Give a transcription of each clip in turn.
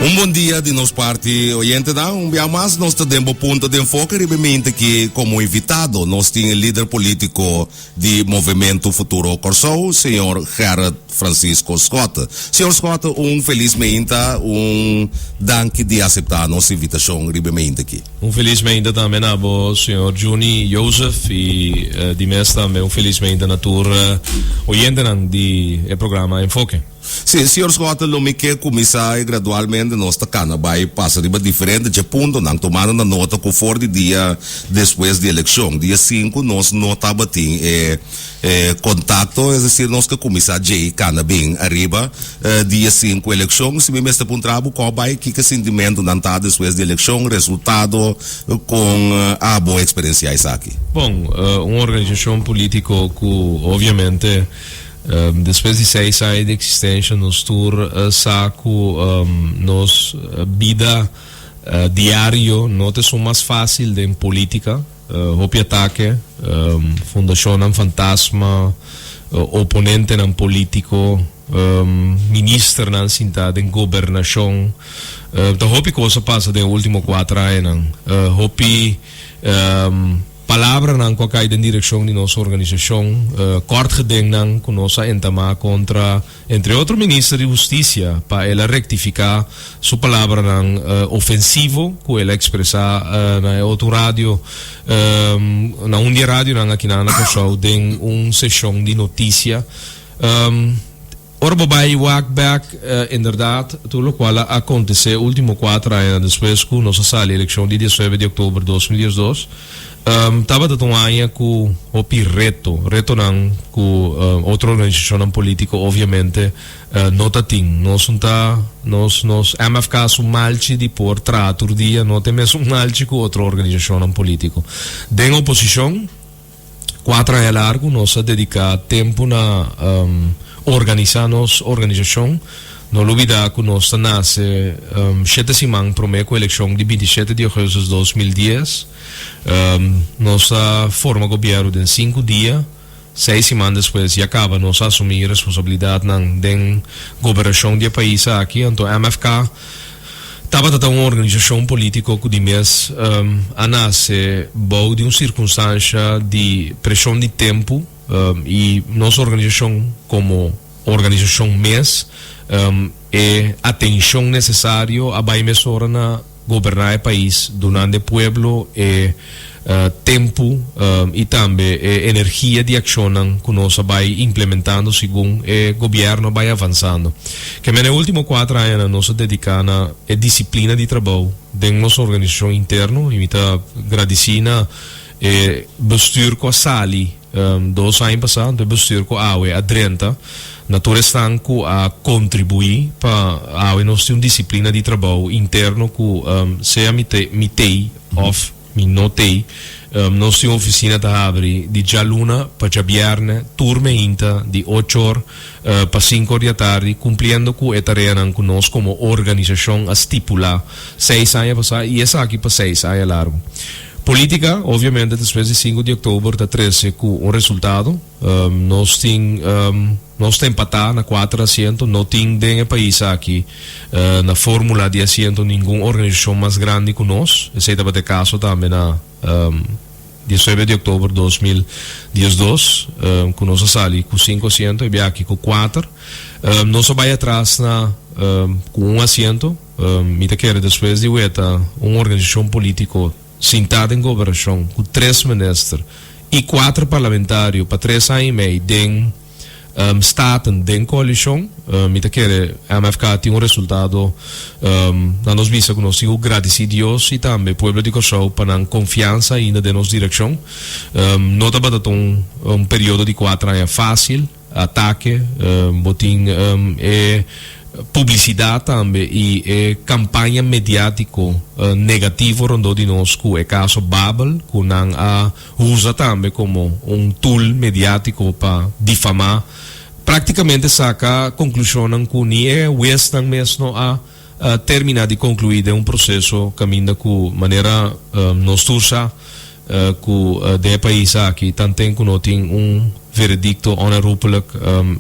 Un bon dia di nos parti oyentenan. Un bia mas nos ta den bo punto di enfoke riba e mente ki komo invitado nos tin e lider politiko di Movementu Futuro Kòrsou, señor Gerrit Francisco Schotte. Señor Schotte, un felis meinta, un danki di aseptá nos invitashon riba e mente aki. Un felis meinta tambe na bo, señor Juni Joseph, i di mes tambe un felis meinta na tur oyentenan di e programa Enfoke. Sí, señor Schotten, lo mi ke kuminsá i gradualmente nos ta kana bai pasa riba diferente dje puntonan, tumando na nota ku for di dia despues di elekshon, dia sinku, nos no tabatin e e kontakto, es desir nos ke kuminsá djei kana bin ariba dia sinku elekshon. Si mi mester puntra bo kò bai, kiko sintimentunan ta despues di elekshon, resultado, kon abo eksperensiá esaki? Bon, un organisashon polítiko ku obviamente Despues di seis aña di existencia nos tur sa cu nos bida diario no ta esun mas facil den politica. Hopi atake, fundacionnan fantasma, oponentenan politico, ministernan sinta den gobernacion. Ta hopi cos a pasa den e ultimo cuater añanan. Hopi. Palabranan ku a kai den direkshon di nos organisashon, kòrtgedingnan ku nos a entamá kontra entre otro minister di Hustisia pa el a rektifiká su palabranan ofensivo ku el a ekspresá na e otro radio, na un di e radionan akinan na Kòrsou den un seshon di notisia. Ora bo bai wak bek, inderdat, tur lokual a akontesé último kuater añanan despues ku nos a sali elekshon di diesnuebe di oktober 2012, tabata ta un aña ku hopi reto, retonan ku otro organisashonnan polítiko obviamente no ta tin. Nos un ta, nos, nos MFK su malchi di por traha tur dia no ta e mesun malchi ku otro organisashonnan polítiko. Den oposishon. Kuater aña largu nos a dediká tempu na organisá nos organisashon. No lubidá ku nos ta nase shete siman promé ku elekshon di 27 di ougùstùs 2010. Nos a forma gobièrnu den sinku dia. Seis siman despues ya kaba nos a asumí responsabilidatnan den gobernashon di e pais aki. Anto MFK Tabata ta un organisashon polítiko ku di mes a nase bou di un sirkunstansha di preshon di tempu i nos organisashon komo organisashon mes e atenshon nesesario a bai mesora na goberná e pais dunando e pueblo e tempu i tambe e energia di akshonnan ku nos a bai implementando segun e gobièrnu a bai avansando. Ke men e último kuater añanan nos a dediká na e disiplina di trabou den nos organisashon interno i mi ta gradisí na e bestuur ku a sali dos aña pasá anto e bestuur ku awe a drenta na tur esnan ku a kontribuí pa awe nos tin un disiplina di trabou interno ku sea mi tei òf Mi no tei. Nos tin oficina ta habri di djaluna pa djabierne tur meinta di ocho or pa cinco or di atardi cumpliendo cu e tareanan cu nos como organisacion a stipula seis aña pasa y esaki pa seis aña largo. Politica obviamente despues di cinco di october ta trece cu un resultado. Nos tin nos ta empatá na kuater asiento. No tin den e pais aki na fórmula di asiento ningun organisashon mas grandi ku nos. Esei tabata e kaso tambe na diesnuebe di oktober 2012 ku nos a sali ku sinku asiento, e bia aki ku kuater. Nos a bai atras na ku un asiento. Mi ta kere despues di weta un organisashon polítiko Sintá den goberashon ku tres minister i kuater parlamentario pa tres aña i mei den Staten den koalishon, mi ta kere MFK tin un resultado na nos bista ku nos tin ku gradisí Dios i tambe pueblo di Kòrsou pa nan konfiansa ainda den nos direkshon. No tabata ta un periodo di kuater aña fásil. Atake, bo tin e publisidat tambe i e kampaña mediátiko negativo rondó di nos ku e kaso Babel ku nan a usa tambe komo un tool mediátiko pa difamá, praktikamente saka konklushonnan ku ni e huesnan mes no a terminá di konkluí den un proseso kaminda ku manera nos tur sa. Ku den e pais aki tanten ku no tin un veredikto onherroepelijk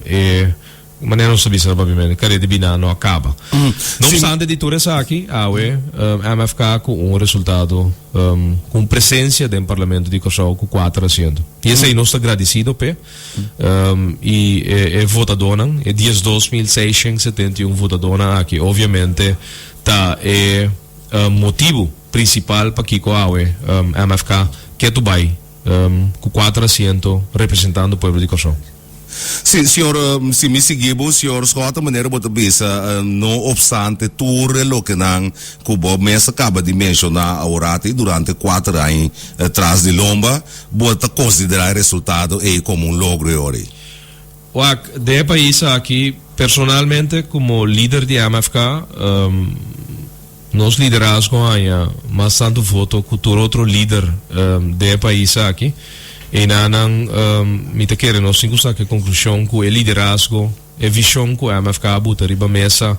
e Manera nos ta bisa na Papiamento, kare di bina no a kaba. No obstante di tur esaki, awe MFK ku un resultado, ku un presensia den Parlamento di Kòrsou ku kuater asiento. I esei nos ta gradisido p'e. I e votadónan, e 12,671 votadónan aki, obviamente ta e motibu prinsipal pakiko awe MFK ke tu bai ku kuater asiento representando pueblo di Kòrsou. Sí, señor, si mi sigui bo, señor Schotten, manera bo ta bisa, no obstante tur e lokenan ku bo mes a kaba di menshoná aworat i durante kuater aña tras di lomba, bo ta konsiderá e resultado ei komo un logro e ora ei? Wak, den e pais aki, personalmente komo lider di MFK, Nos liderazgo haña mas tantu voto ku tur otro lider den e pais aki. Einanan mi ta kere nos tin ku saka e konklushon ku e liderazgo, e vishon ku MFK a buta riba mesa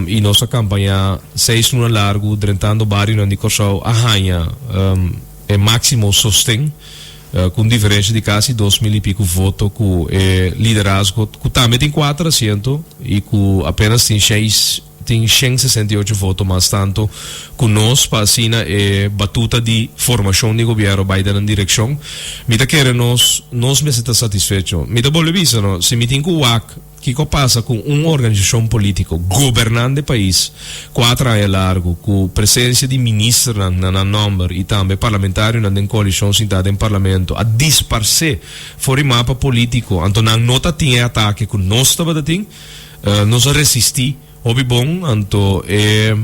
i nos a kampañá seis luna largu drentando barionan di Kòrsou a haña e máksimo sosten ku un diferensha di kasi 2000 i piku voto ku e liderazgo ku tambe tin kuater asiento i ku apenas tin seis Tin 168 voto mas tanto ku nos pa asina e batuta di formashon di gobièrnu bai den nan direkshon. Mi ta kere nos nos mester ta satisfecho. Mi ta bolbe bisa no, si mi tin ku wak kiko a pasa ku un organisashon polítiko gobernando e pais kuater aña largu ku presensia di ministernan na nan nòmber i tambe parlamentarionan den koalishon sintá den parlamento a disparsé for di mapa polítiko anto nan no ta tin e atake ku nos tabata tin. Nos a resistí hopi bon, anto e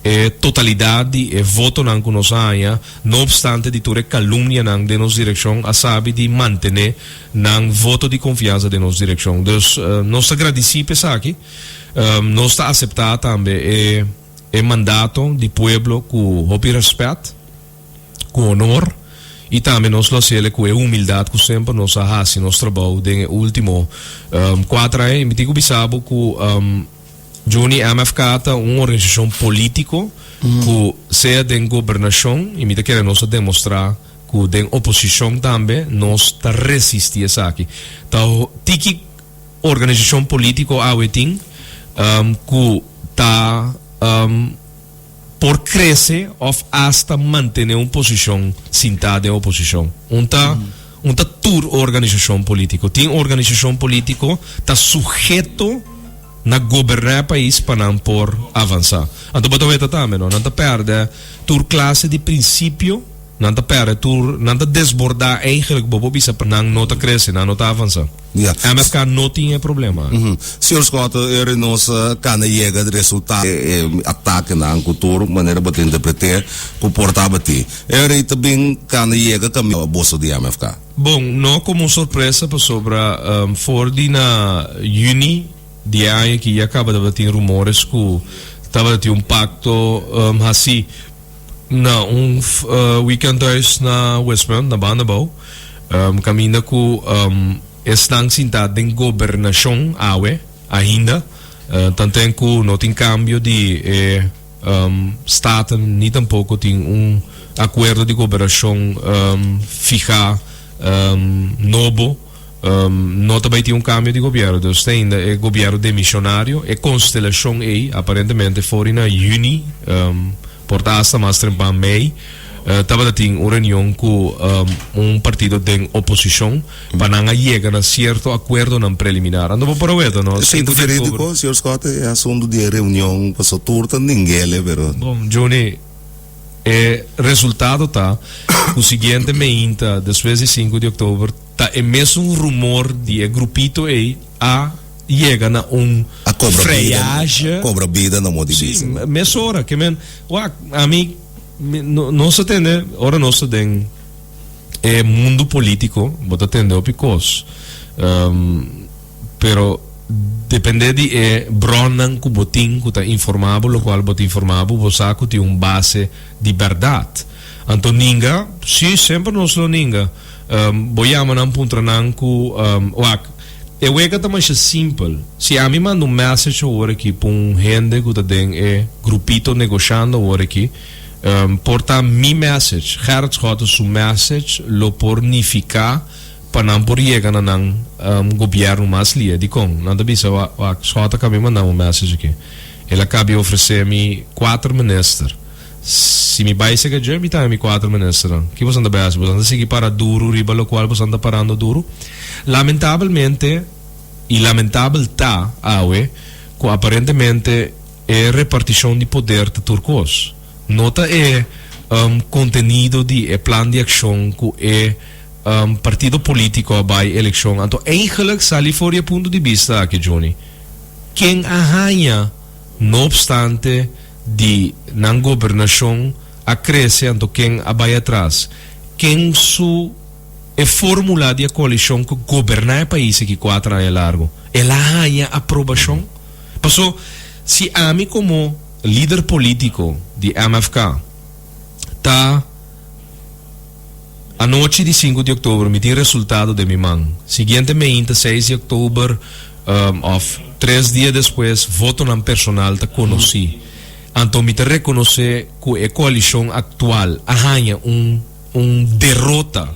e totalidat di e votonan ku nos a haña, no opstante di tur e kalumnianan den nos direkshon, a sabi di mantené nan voto di konfiansa den nos direkshon. Dus, nos ta gradisí pa esaki. Nos ta aseptá tambe e e mandato di pueblo ku hopi rèspèt. Ku honor i tambe nos lo hasiel ku e humildat ku semper nos a hasi nos trabou den e ultimo kuater aña. I mi tin ku bisa bo ku Juni MFK ta un organisashon politiko ku sea den gobernashon i mi ta kere nos a demostrá ku den oposishon tambe nos ta resisti esaki. Ta tiki organisashon politiko awe tin ku ta. Por crece of hasta mantene un posicion sinta den oposicion. Un ta un ta tur organisacion politico. Tin organisacion politico ta suheto na goberna e pais pa nan por avansa. Anto bo ta weta tambe no, nan ta perde tur clase di principio, nan ta perde tur, nan ta desborda eigenlijk bo por bisa nan no ta crece, nan no ta avansa. Ya. MFK no tin e problema. Señor Schotte, ora nos kana yega di resulta e atakenan ku tur manera bo ta interpreté ku por tabatin. E ora ei ta bin kana yega kaminda boso di MFK. Bon, no komo un sorpresa pasobra for di na yüni di e aña aki ya kaba tabatin rumores ku tabatin un pakto hasi na un weekendhuis na Westpunt, na banda abou, kaminda ku esnan sintá den gobernashon awe ainda, tanten ku no tin kambio di e Staten ni tampoko tin un akuerdo di goberashon fihá nobo. No ta bai tin un cambio di gobierno, dus te ainda e gobierno demisionario, e constelacion ey aparentemente for di na juni, por ta hasta mas trempan mei, tabata tin un reunion cu un partido den oposicion pa nan a yega na cierto acuerdonan preliminar. Anto bo por a weta no? Esey ta veridico, señor Schotte, e asunto di e reunion, pasobra tur ta ningele, pero. Bon, Juni, E resultado ta cu siguiente meinta despues di sinku di october ta e mesun rumor di e grupito ey a yega na un A cobra bida, freage. a cobra bida na modo di Sí, bisa. mesora. Ke men, wak, ami, mi, no, nos ta tende, ora nos ta den e mundo politico, bo ta tende hopi cos. Pero depende di e bronnan ku bo tin ku ta informá bo lokual bo ta informá bo, bo sa ku tin un base di bèrdat. Anto ninga, sí, semper nos lo ninga. Bo yama nan puntra nan ku, wak, e wega ta masha simpel. Si ami manda un message awor aki pa un hende ku ta den e grupito negoshando awor aki, por ta mi message, Gerrit Schotten su message lo por nifiká. pa nan por yega na nan gobièrnu mas lia. Dikon? Nan ta bisa, Wak, Schotte a kabi manda un message aki. El a kabi ofresé mi kuater minister. Si mi bai sega dje, mi ta haña mi kuater ministernan. Ki boso ta bai hasi? Boso ta sigui para duru riba lokual boso ta parando duru? Lamentabelmente, i lamentabel ta awe, ku aparentemente e repartishon di poder ta tur kos. No ta e kontenido di e plan di akshon ku e partido polítiko a bai elekshon. Anto eigenlik sali for di e punto di bista aki, Johnny. Ken a haña no opstante di nan gobernashon a krese anto ken a bai atras? Ken su e formula di e koalishon ku goberná e pais aki kuater aña largu el a haña aprobashon? Paso si ami komo lider polítiko di MFK ta Anochi di sinku di oktober mi tin resultado den mi man. Siguiente meinta seis di oktober of tres dia despues votonan personal ta konosí. Anto mi ta rekonosé ku e koalishon aktual a haña un un derota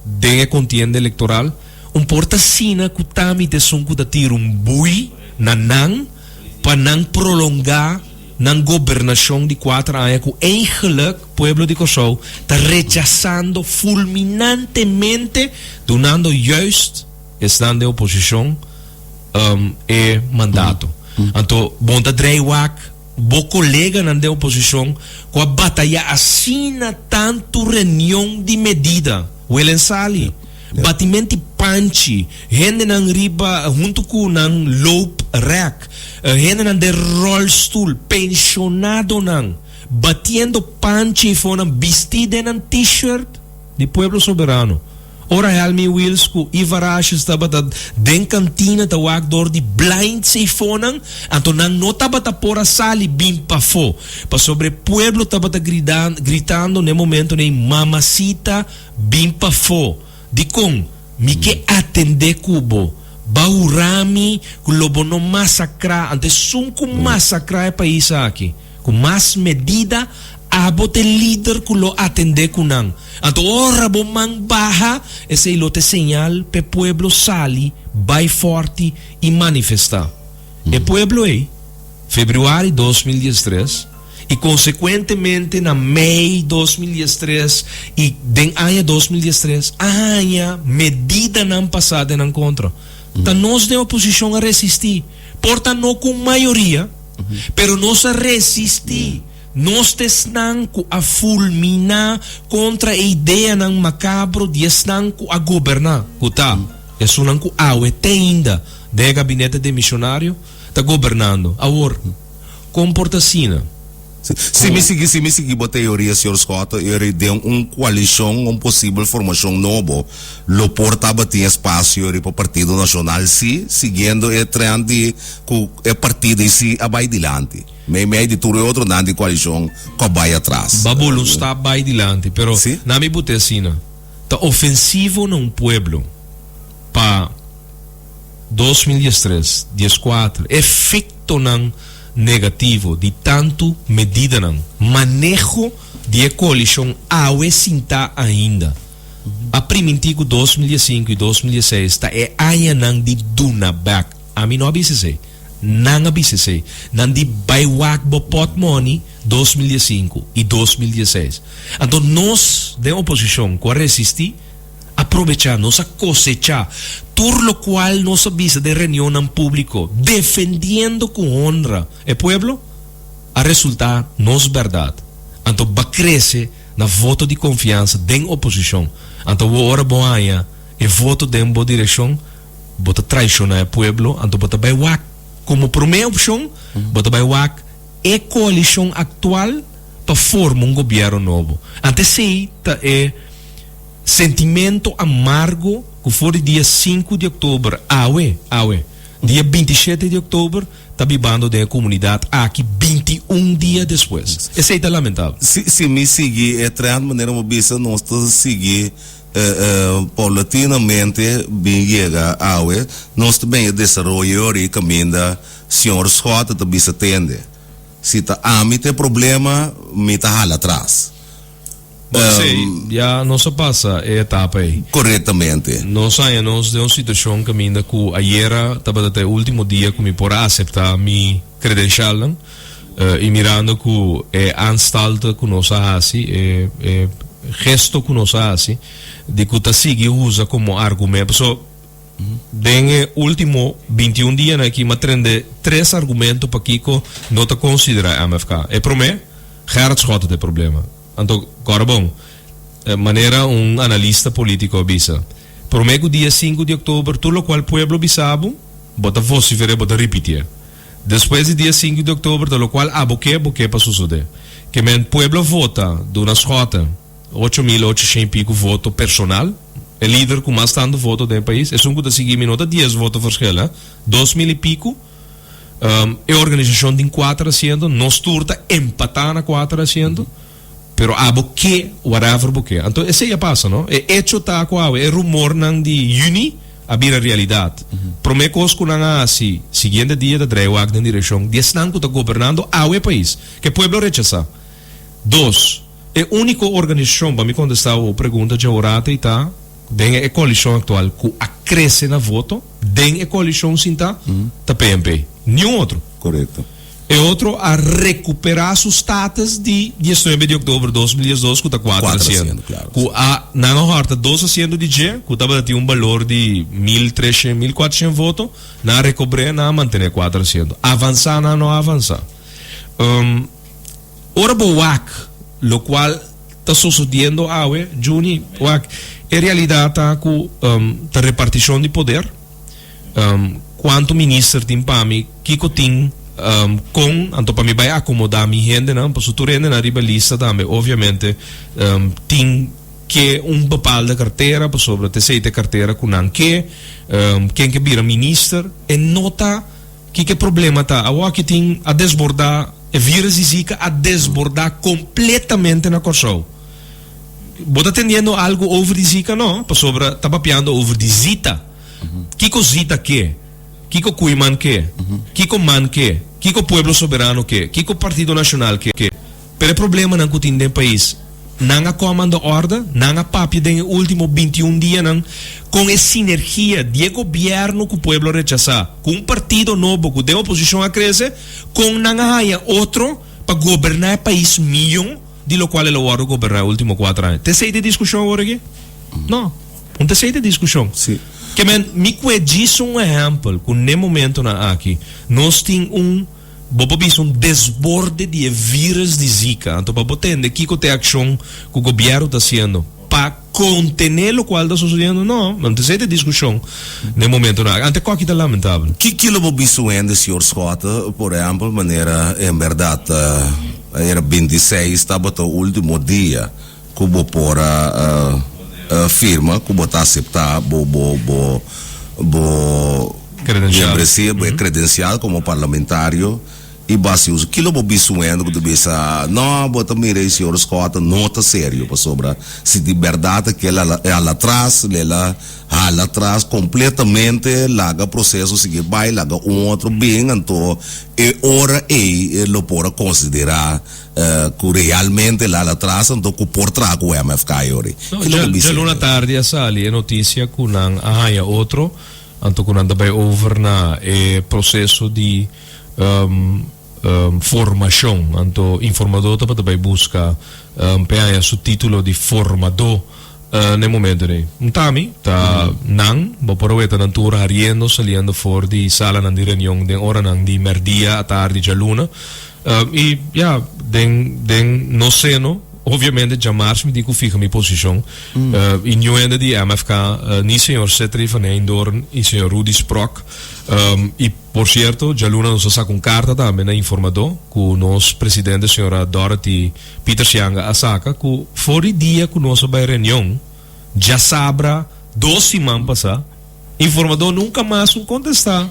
den e kontienda elektoral. Un por ta asina ku ta mi ta esun ku ta tira un bui na nan pa nan prolongá nan gobernashon di kuater aña ku eigenlik pueblo di Kòrsou ta rechasando fulminantemente dunando juist esnan den oposishon e mandato. Anto bon ta drei wak bo koleganan den oposishon ku a bataya asina tantu reunion di medida, Willem Sali, batimenti panchi, hendenan riba huntu ku nan looprek, hendenan den rolstoel, penshonadonan batiendo panchi eifonan bisti den nan t-shirt di Pueblo Soberano. Ora Helmi Wiels ku Ivar Asjes tabata den kantina ta wak dor di blinds eifonan, anto nan no tabata por a sali bin pafó, pasobra e pueblo tabata gritando n'e momentonan ei, Mamacita, bin pafó! Dikon? Mi ke atendé ku bo. Ba hurá mi ku lo bo no masakrá, anto esun ku masakrá e pais aki ku mas medida, abo ta e lider ku lo atendé ku nan. Anto ora bo man baha, esei lo ta e señal pa e pueblo sali bai fòrti i manifestá. E pueblo ei, febrüari 2013, i konsekuentemente na mei 2013 i den aña 2013 a haña medidanan pasá den nan kontra. Ta nos den oposishon a resistí, por ta no ku un mayoria, pero nos a resistí. Nos ta esnan ku a fulminá kontra e ideanan makabro di esnan ku a goberná, ku ta esunnan ku awe te ainda den e gabinete demisionario ta gobernando. Awor. Kon por ta asina? Si mi sigui, si mi sigui bo teoria, señor Schotte, eri den un koalishon, un posibel formashon nobo, lo por tabatin espasio eri pa Partido Nashonal, si, siguiendo e trend di ku e partido ei si a bai dilanti, meimei di tur e otronan di koalishon ku a bai atras. Ba bolo un stap bai dilanti, pero na mi bute asina. Ta ofensivo na un pueblo pa. 2013, 14, Efektonan negativo di tantu medidanan, maneho di e koalishon awe sintá ainda. A primintí ku 2015 i 2016 ta e añanan di duna bèk. Ami no a bisa esei. Nan a bisa esei. Nan di bai wak bo pòtmòni 2015 i 2016. Anto nos den oposishon ku a resistí, A probechá, nos a kosechá tur lokual nos a bisa den reunionnan públiko, defendiendo ku honra e pueblo, a resultá nos bèrdat. Anto ba krese na voto di konfiansa den oposishon. Anto awor ora bo haña e voto den bo direkshon, bo ta traishoná e pueblo, anto bo ta bai wak komo promé opshon, bo ta bai wak e koalishon aktual pa forma un gobièrnu nobo. Anto esei ta e. Sentimento amargo ku for di dia sinku di oktober awe, awe, dia 27 di oktober, ta bibando den e komunidat aki 21 dia despues. Esei ta lamentabel. Si, si mi sigui e trend manera bo bisa, nos ta sigui paulatinamente bin yega awe, nos ta bin e desaroyo ori kaminda señor Schotte ta bisa tende, si ta ami ta e problema, mi ta hala atras. P'esei, ya nos a pasa e etapa ei. Korektamente. Nos haña nos den un situashon kaminda ku ayera tabata ta e último dia ku mi por a aseptá mi kredenshalnan i mirando ku e aanstalte ku nos a hasi, e e gesto ku nos a hasi di ku ta sigui usa komo argumento. Pasobra den e último 21 dianan aki mi a trende tres argumento pakiko no ta konsiderá MFK. E promé, Gerrit Schotte ta e problema. Anto, kòrda bon, manera un analista polítiko a bisa, Promé ku dia sinku di òktober tur lokual pueblo bisa bo, bo ta vosifer'é, bo ta ripitié. Despues di dia sinku di òktober ta lokual abo ke, bo ke pa sosodé. Ke men pueblo vota, duna Schotte 8800 i piku voto personal, e lider ku mas tantu voto den e pais, esun ku ta sigui mi no ta dies voto verschil, hè, 2000 i piku. E organisashon tin kuater asiento, nos tur ta empatá na kuater asiento, pero abo ke whatever bo ke. Anto esei a pasa, no? E echo ta ku awe e rumornan di yüni a bira realidat. Promé kos ku nan a hasi siguiente dia ta drei wak den direkshon di esnan ku ta gobernando awe e pais, ku e pueblo a rechasá. Dos, e úniko organisashon, pa mi kontestá bo pregunta djaorata i ta den e koalishon aktual ku a krese na voto, Den e koalishon sintá ta PNP, niun otro. Korekto. E otro a rekuperá su status di diesnuebe di oktober 2012 ku ta kuater asiento. Ku a nan a hòrta dos asiento di dje ku tabata tin un balor di 1300, 1400 voto, nan a rekobr'é, nan a mantené kuater asiento. Avansá nan no a avansá. Ora bo wak lokual ta sosodiendo awe, Juni, wak, e realidat ta ku ta repartishon di poder, kuantu minister tin pa mi, kiko tin, kon, anto pa mi bai akomodá mi hendenan, pasobra tur hendenan riba lista tambe obviamente tin ke un bepaalde kartera, pasobra ta esei ta e kartera ku nan ke, ken ke bira minister, e no ta. Kiko e problema ta? Awoki tin a desbordá, e virus di Zika a desbordá kompletamente na Kòrsou. Bo ta tendiendo algu over di Zika? No, pasobra ta papiando over di Zita. Kiko Zita ke? Kiko Koeiman ke? Kiko man ke? Kiko Pueblo Soberano ke? Kiko Partido Nashonal ke? Pero e problemanan ku tin den pais, nan a kòm anda òrde, nan a papia den e último 21 dianan kon e sinergia di e gobièrnu ku pueblo a rechasá, ku un partido nobo ku den oposishon a krese, kon nan a haña otro pa goberná e pais mion di lokual el a wòrdu goberná e último kuater aña. Ta esei ta e diskushon awor aki? No, no ta esei ta e diskushon. Ke men, mi kue djis un ehèmpel ku n'e momentonan aki nos tin un. Bo por bisa un desborde di e virus di Zika. Anto pa bo tende kiko ta e akshon ku gobièrnu ta hasiendo pa kontené lokual ta sosodiendo, no, no ta esei ta e diskushon den momentonan aki. Anto e koki ta lamentabel. Ki lo bo bisa un hende, señor Schotte, por ehèmpel, manera en bèrdat era 26 tabata último dia ku bo por a firma ku bo ta aseptá bo bo bo bo membresia, bo e kredensial komo parlamentario i bo hasi uso. Kilo bo bisa un hende ku ta bisa, no, bo ta mira e señor Schotten no ta serio pasobra si di bèrdat a kel e hala atras, el a hala atras kompletamente, laga proseso sigui bai, laga un otro bin, anto e ora ei lo por a konsiderá Cu realmente el hala tras anto cu por traha cu MFK yori. No, djaluna tardi a sali e noticia cu nan a haya otro, anto cu nan ta bay over na e proceso di formacion. Anto informador tabata bay busca p'e haya su titulo di formador Na e momento ei, un ta mi, ta nan, bo por a weta nan tur hariendo, saliendo for di salanan di reunion den oranan di merdia, atardi, djaluna. I ya, den, den nos seno, obviamente djamars mi tin ku fiha mi posishon. I niun hende di MFK, ni señor Cetri van Heydoorn i señor Rudy Sprok. I por sierto, djaluna nos a saka un karta tambe na informadó ku nos presidente señora Dorothy Pieter Sianga a saka ku for di dia ku nos a bai reunion djasabra dos siman pasá, informadó nunka mas un kontestá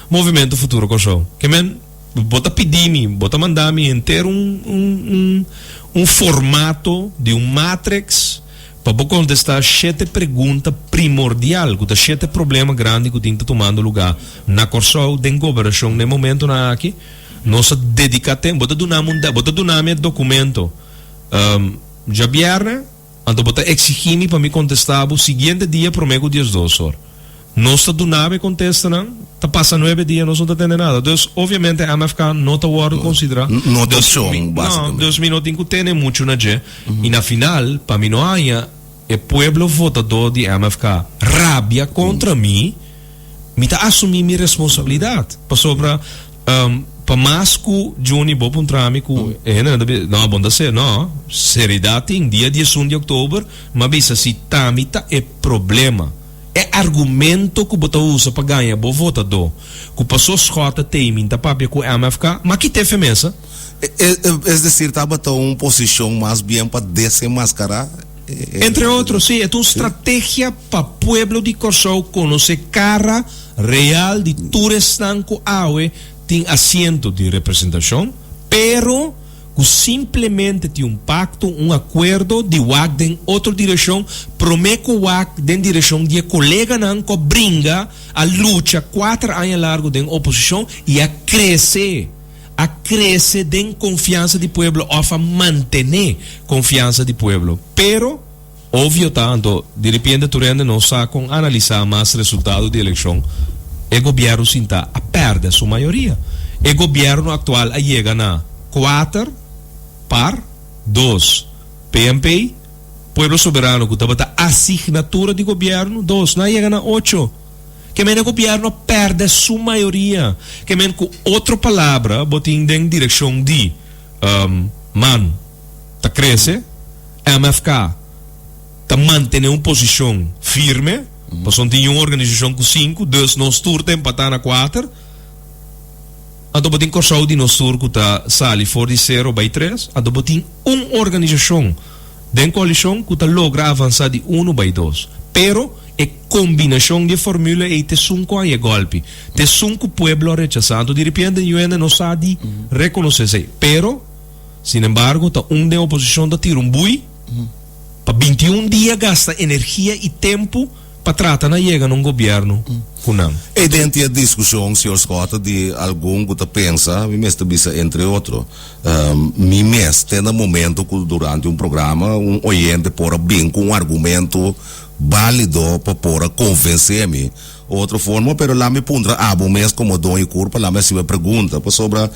Movimento Futuro Kòrsou. Ke men bo ta pidi mi, bo ta manda mi henter un un un formato di un matrix pa bo kontestá shete pregunta primordial ku ta shete problema grandi ku tin ta tumando lugá na Kòrsou den gobernashon na e momentonan aki. Nos a dedica tempo. Bo ta duna mi un, bo ta duna mi e documento. djabièrnè, anto bo ta eksigí mi pa mi kontestá bo siguiente dia promé ku diesdos or. Nos ta duna bo e kontestanan, ta pasa nuebe dia nos no ta tende nada. Dus, obviamente MFK no ta wòrdu konsiderá. No ta opshon, No, básikamente. dus mi no tin ku tene muchu na dje. I na final, pa mi no haña e pueblo votadó di MFK rabia kontra mi, Mi ta asumí mi responsabilidat, pasobra pa mas ku Juni bo puntra mi ku e hendenan ta bisa, no, bo no ta ser, no, seridat tin, dia diesun di oktober mi a bisa si t'ami ta e problema, e argumento ku bo ta usa pa gaña bo votadó, ku paso Schotte t'ei mi ta papia ku MFK, m'a kit'é fe mesa. Es desir tabata un posishon mas bien pa desenmaskará? Entre otro, sí, e ta un strategia pa pueblo di Kòrsou konosé kara real di tur esnan ku awe tin asiento di representashon, pero ku simplemente tin un pakto, un akuerdo di wak den otro direkshon promé ku wak den direkshon di e koleganan ku a bringa, a lucha kuater aña largu den oposishon i a krese. A krese den konfiansa di pueblo òf a mantené konfiansa di pueblo. Pero, obvio ta anto, diripiente tur hende no sa kon analisá mas resultado di elekshon, e gobièrnu sintá a pèrdè su mayoria. E gobièrnu aktual a yega na kuater par dos PNP, Pueblo Soberano ku tabata asignatura di gobièrnu, dos, nan a yega na ocho. Ke men e gobièrnu a pèrdè su mayoria. Ke men ku otro palabra bo tin den direkshon di man ta krese, MFK ta mantené un posishon firme, pasobra tin un organisashon ku sinku, dus nos tur ta empatá na kuater. Anto bo tin Kòrsou di nos tur ku ta sali for di sero bai tres, anto bo tin un organisashon den koalishon ku ta logra avansá di unu bai dos. Pero e kombinashon di e formula ei t'esun ku haña e gòlpi, t'esun ku pueblo a rechasá. Anto diripiente niun hende no sa di rekonosé esei. Pero, sinembargo, ta un den oposishon ta tira un bui pa 21 dia gasta energia i tempu pa trata na yega na un gobièrnu ku nan. E den tin e diskushon, señor Schotte, di algun ku ta pensa, mi mester bisa entre otro, mi mes te na momento ku durante un programa un oyente por a bin ku un argumento bálido pa por a konvensé mi otro forma, pero laat mi puntra abo mes komo doño di kurpa, laat mi hasi bo e pregunta, pasobra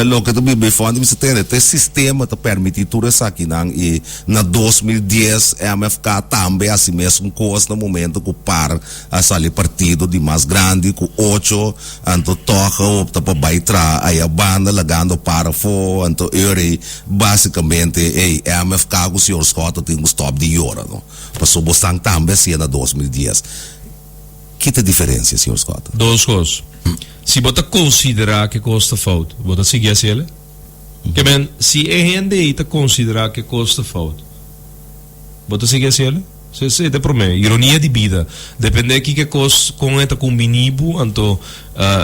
loke ta biba eifondi mi sa tende, te sistema ta permití tur esakinan i na 2010 MFK tambe hasi mesun kos na momento ku par a sali partido di mas grandi ku ocho, anto tòg a opta pa bai traha aya banda lagando par afó, anto eur ei básikamente ei MFK ku señor Schotte tin ku stòp di yora no, pasobra bosan tambe hasié na 2010. Ki ta e diferensia, señor Schotte? Dos kos. Si bo ta konsiderá ku e kos ta fout, bo ta sigui hasi el? Ke men, si e hende ei ta konsiderá ku e kos ta fout, bo ta sigui hasi el? Esei ta e promé. Ironia di bida. Dependé kiko e kos, kon e ta kumbiní bo, anto,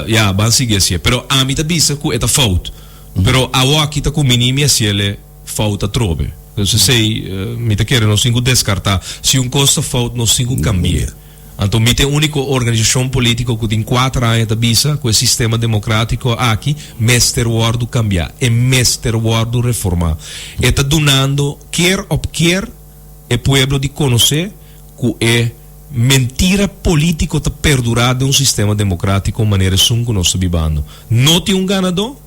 ya, ban sigui hasié. Pero ami ta bisa ku e ta fout. Pero awoki ta kumbiní mi hasi el fout atrobe. Entonces esei mi ta kere nos tin ku deskartá. Si un kos ta fout, nos tin ku kambi'é. Anto mi ta e úniko organisashon polítiko ku tin kuater aña ta bisa ku e sistema demokratiko aki mester wòrdu kambiá, e mester wòrdu reformá. E ta dunando keer op keer e pueblo di konosé ku e mentira polítiko ta perdurá den un sistema demokratiko manera esun ku nos ta bibando. No tin un ganadó.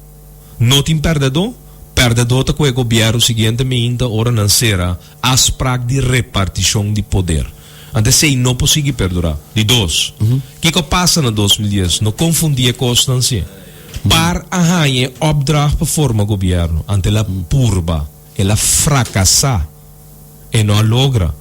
No tin pèrdèdó. Pèrdèdó ta ku e gobièrnu siguiente meinta ora nan sera afsprak di repartishon di poder. Anto esei no por sigui perdurá. Di dos, kiko a pasa na 2010? No konfundí e kosnan si. Par a haña e opdracht pa forma gobièrnu, anto el a purba, el a frakasá, e no a logra.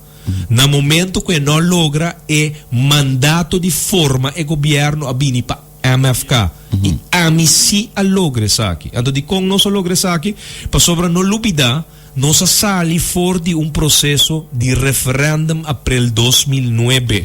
Na momento ku e no a logra, e mandato di forma e gobièrnu a bini pa. MFK, I ami sí a logra esaki. Anto dikon nos a logra esaki? Pasobra no lubidá, nos a sali for di un proseso di referèndum aprel 2009,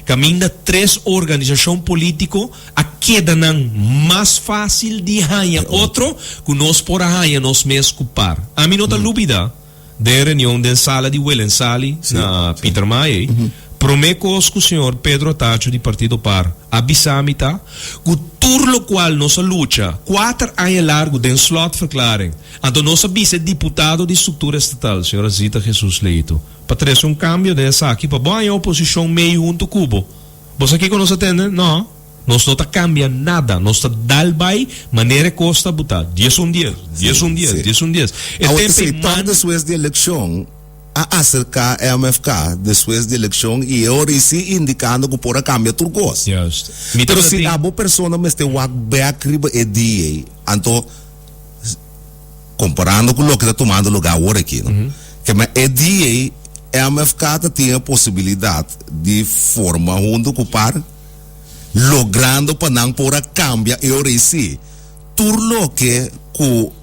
kaminda tres organisashon polítiko a keda nan mas fásil di haña otro ku nos por a haña nos mes ku par. Ami no ta lubidá. Den reunion den sala di Willensali na Pietermaai ei, Promé kos ku señor Pedro Atacho di Partido par a bisa mi ta ku tur lokual nos a lucha kuater aña largu den slotverklaring, anto nos a bisa e diputado di struktura estatal, señora Zita Jesus Leito, pa trese un kambio den esaki pa bo haña oposishon mei huntu ku bo. Bo sa kiko nos a tende? No. Nos no ta kambia nada. Nos ta dal bai manera e kos ta butá. 11 dies, 11 dies, 11 dies. E Awor tempu esei ei tòg man. despues di elekshon a aserká MFK despues di elekshon i e ora ei si indikando ku por a kambia tur kos. Juist. Mi Pero tabata si tin. abo persona mester wak bèk riba e dia ei, anto komparando ku loke ta tumando lugá awor aki, no? Ke men e dia ei MFK ta tin e posibilidat di forma huntu ku par, logrando pa nan por a kambia e ora ei si tur loke ku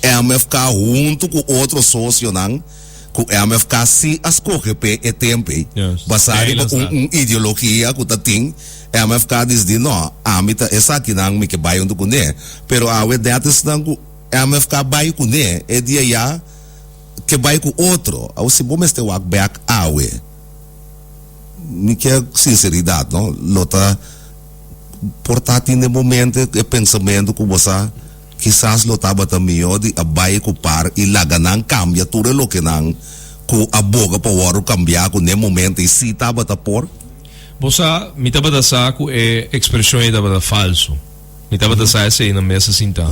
MFK huntu ku otro sosionan ku MFK si a skohe p'e e tempu ei, basá riba un un ideologia ku ta tin, MFK disdi no, ami ta esakinan mi ke bai huntu kuné. Pero awe nèt esnan ku MFK bai kuné e dia ya ke bai ku otro. Awe si bo mester wak bèk awe, mi ke sinseridat no, lo ta por ta tin den bo mente e pensamentu ku bo sa. Kisas lo tabata mihó di a bai ku par i laga nan kambia tur e lokenan ku a boga pa wòrdu kambiá ku n'e momento ei sí tabata por. Bo sa, mi tabata sa ku e ekspreshon ei tabata falsu. Mi tabata sa esei na mesa sintá.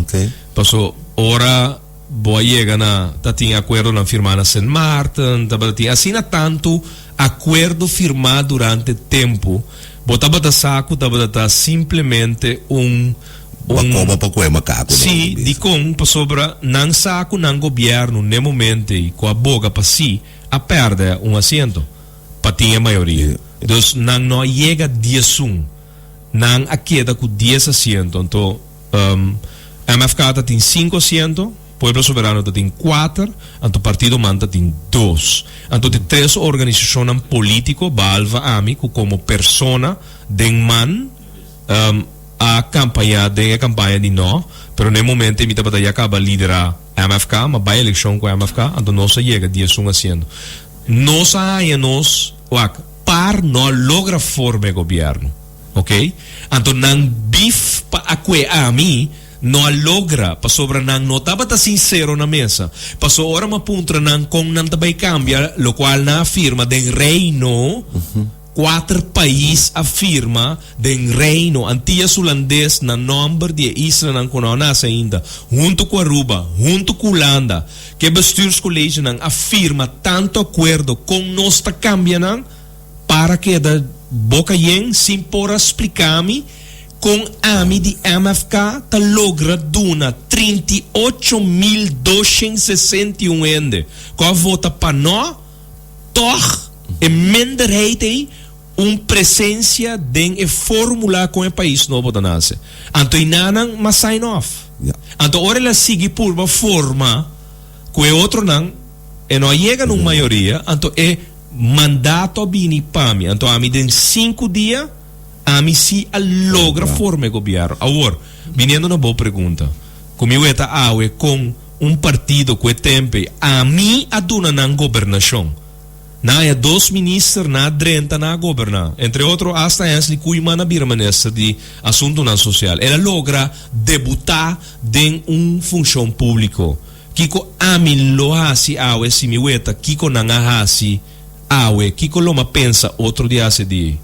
Paso ora bo a yega na ta tin akuerdonan firmá na Sint Maarten, tabata tin asina tantu akuerdo firmá durante tempu, bo tabata sa ku tabata ta simplemente un Ba koba pa koe makaku nan Sí, bisa. dikon? Pasobra nan sa ku nan gobièrnu n'e momento ei ku a boga pa sí a pèrdè un asiento pa tin e mayoria. Dus nan no a yega 11. Nan a keda ku dies asiento. Anto MFK ta tin sinku asiento, Pueblo Soberano ta tin kuater, anto Partido man ta tin dos. Anto te tres organisashonnan polítiko, bahalve ami ku komo persona den man, A kampañá den e kampaña di no, pero na e momento ei mi tabata ya kaba liderá MFK, m'a bai elekshon ku MFK, anto nos a yega 11 asiento. Nos a haña nos, wak, par no a logra forma e gobièrnu, oke? Anto nan bif pa a kue ami no a logra, pasobra nan no tabata sinsero na mesa. Paso ora m'a puntra nan kon nan ta bai kambia lokual nan a firma den Reino, Kuater pais a firma den Reino Antillas Hulandes na nòmber di e islanan ku no a nase ainda, huntu ku Aruba, huntu ku Hulanda, ku e bestuurscollegenan a firma tantu akuerdo kon nos ta kambia nan, para keda boka yen sin por a splika mi kon ami di MFK ta logra duna 38.261 hende ku a vota pa no, Tòg e minderheid ei un presensia den e formula kon e pais nobo ta nase. Anto einanan mas sign off. Anto ora el a sigui purba forma ku e otronan, e no a yega na un mayoria, anto e mandato a bini pa mi. Anto ami den sinku dia, ami si a logra forma e gobièrnu. Awor, biniendo na bo pregunta, ku mi weta awe kon. Un partido cu e tempe ami a duna nan gobernacion. Nan haya dos minister na drenta na goberna. Entre otro hasta Hensley Koeiman a bira minister di Asuntonan Social. El a logra debuta den un funcion publico. Kico ami lo haci awe si mi weta kico nan a haci awe? Kico lo m'a pensa otro di haci di.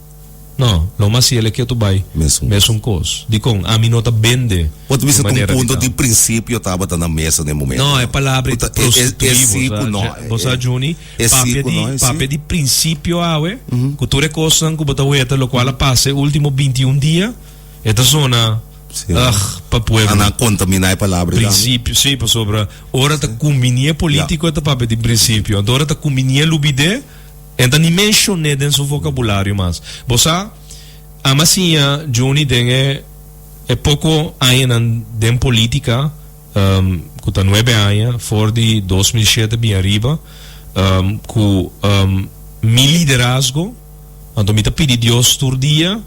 No, lo mas si el e ketu bai mesun kos. Dikon? Ami no ta bende Bo ta e bisa ta un manera di punto ta. di prinsipio tabata na mesa den momento. No, e palabra ei ta prostituí bo sa, bo sa Juni, papia di papia di prinsipio awe, ku tur e kosnan ku bo ta weta lokual a pasa e ultimo 21 dia, e ta zona ugh pa pueblo. A nan kontaminá e palabra ei tambe. Prinsipio, si, pasobra ora ta kumbiní e polítiko e ta papia di prinsipio, anto ora ta kumbiní e lubidé. E ta ni menshon'é den su vokabulario mas. Bo sa, ami a siña Juni den e e poko añanan den polítika, ku ta nuebe aña, for di 2007 bin ariba, ku mi liderazgo, anto mi ta pidi Dios tur dia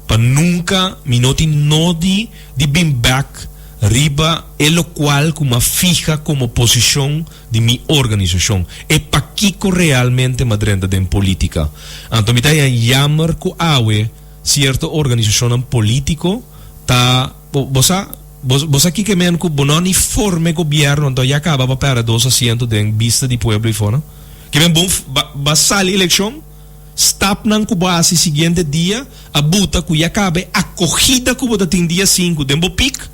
pa nunka mi no tin nodi di bin bèk. riba e lokual ku m'a fiha komo posishon di mi organisashon, e pakiko realmente m'a drenta den politika. Anto mi ta haña yammer ku awe sierto organisashonnan politiko ta, bo sa, bo sa kiko e men ku bo no ni forma e gobièrnu anto ya kaba pa pèrdè dos asiento den bista di pueblo ei for no? Ke men bon ba sali elekshon, stapnan ku bo a hasi siguiente dia a buta ku ya kaba e akogida ku bo ta tin dia sinku den bo pik,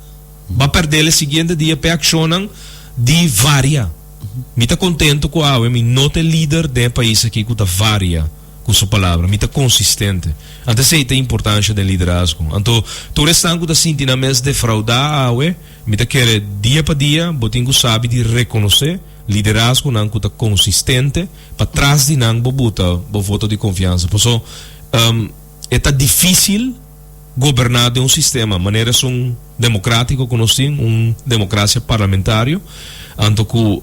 Ba perdel e siguiente dia p'e akshonnan di varia. Mi ta kontento ku awe mi no ta e lider den e pais aki ku ta varia ku su palabra. Mi ta konsistente. Anto esei ta e importansha den liderazgo. Anto tur esnan ku ta sinti nan mes defraudá awe, mi ta kere dia pa dia bo tin ku sabi di rekonosé liderazgonan ku ta konsistente pa tras di nan bo buta bo voto di konfiansa. Paso e ta difísil. Goberná den un sistema manera esun democrático cu nos tin, un democracia parlamentario, anto cu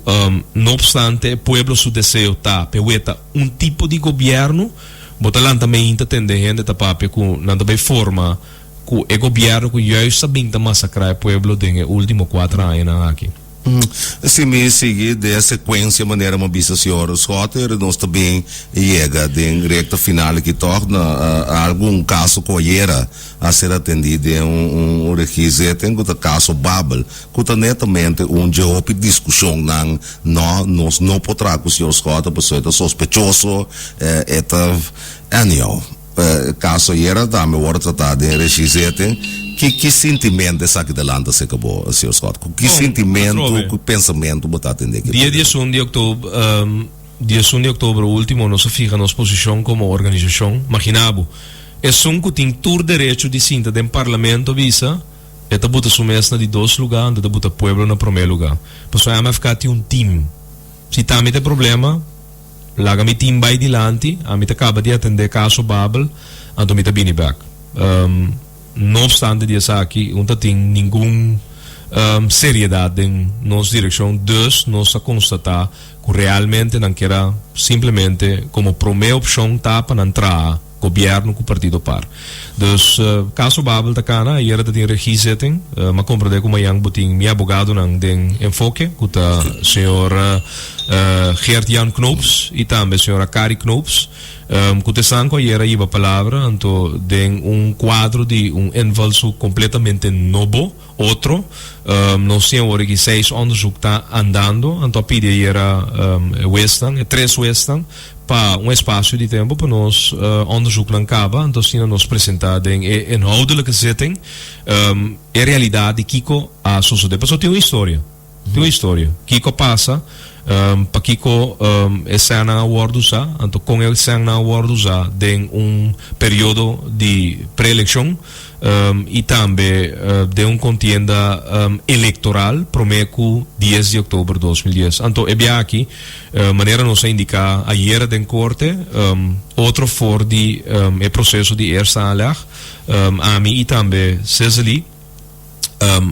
no obstante e pueblo su deseo ta p'e weta un tipo di gobierno, bo ta lanta meinta tende hende ta papia cu nan ta bay forma cu e gobierno cu juist a bin ta masacra e pueblo den e ultimo cuatro añanan aki. Si mi sigui den e secuencia manera mi a bisa señor Schotter, nos ta bin yega den recta final aki toch na algun caso cu ayera a ser atendi den un regiezitting cu ta caso Babel, cu ta netamente un dje hopi discusionnan, no, nos no por traha cu señor Schotter pasobra e ta sospechoso, e ta, anyhow. E kaso ayera tambe wòrdu tratá den regiezitting. Ki ki sintimentu esaki ta lanta serka bo, señor Scott? Ku ki Bon, sintimentu, atrobe. ku pensamentu bo ta atendé ki Dia problema? 11 di oktober, 11 di oktober último nos a fiha nos posishon komo organisashon. Magina bo, esun ku tin tur derecho di sinta den parlamento a bisa e ta buta su mes na di dos lugá anto ta buta pueblo na promé lugá. Pasobra MFK tin un tim. Si ta mi ta e problema, Laga mi team bai dilanti, ami ta kaba di atendé kaso Babel, anto mi ta bini bèk. No opstante di esaki, un ta tin ningun seriedat den nos direkshon, dus nos a konstatá ku realmente nan kier a simplemente komo promé opshon ta pa nan traha. Gobierno cu partido par. Dus caso Babel ta cana, ayera ta tin regiezitting, m'a comprende cu mañan bo tin mi abogadonan den enfoke, cu ta señor Geert Jan Knoops y tambe señora Carrie Knoops, cu ta esnan cu ayera hiba palabra, anto den un cuadro di un invalshoek completamente nobo, otro. Nos tin awor aki seis onderzoek ta andando, anto a pidi ayera e huesnan, e tres huesnan, pa un espacio di tempo pa nos onderzoeknan caba, anto asina nos presenta den e inhoudelijke zitting e realidad di kico a sosode. Pasobra tin un historia, tin un historia. Kico a pasa, pakico e sènnan a wordo usa, anto con e sènnan a wordo usa den un periodo di pre-eleccion y tambe den un contienda electoral prome cu dies di october 2010. Anto e bia aki. Manera nos a indiká ayera den korte, otro for di e proseso di eerste aanleg, ami i tambe Cezely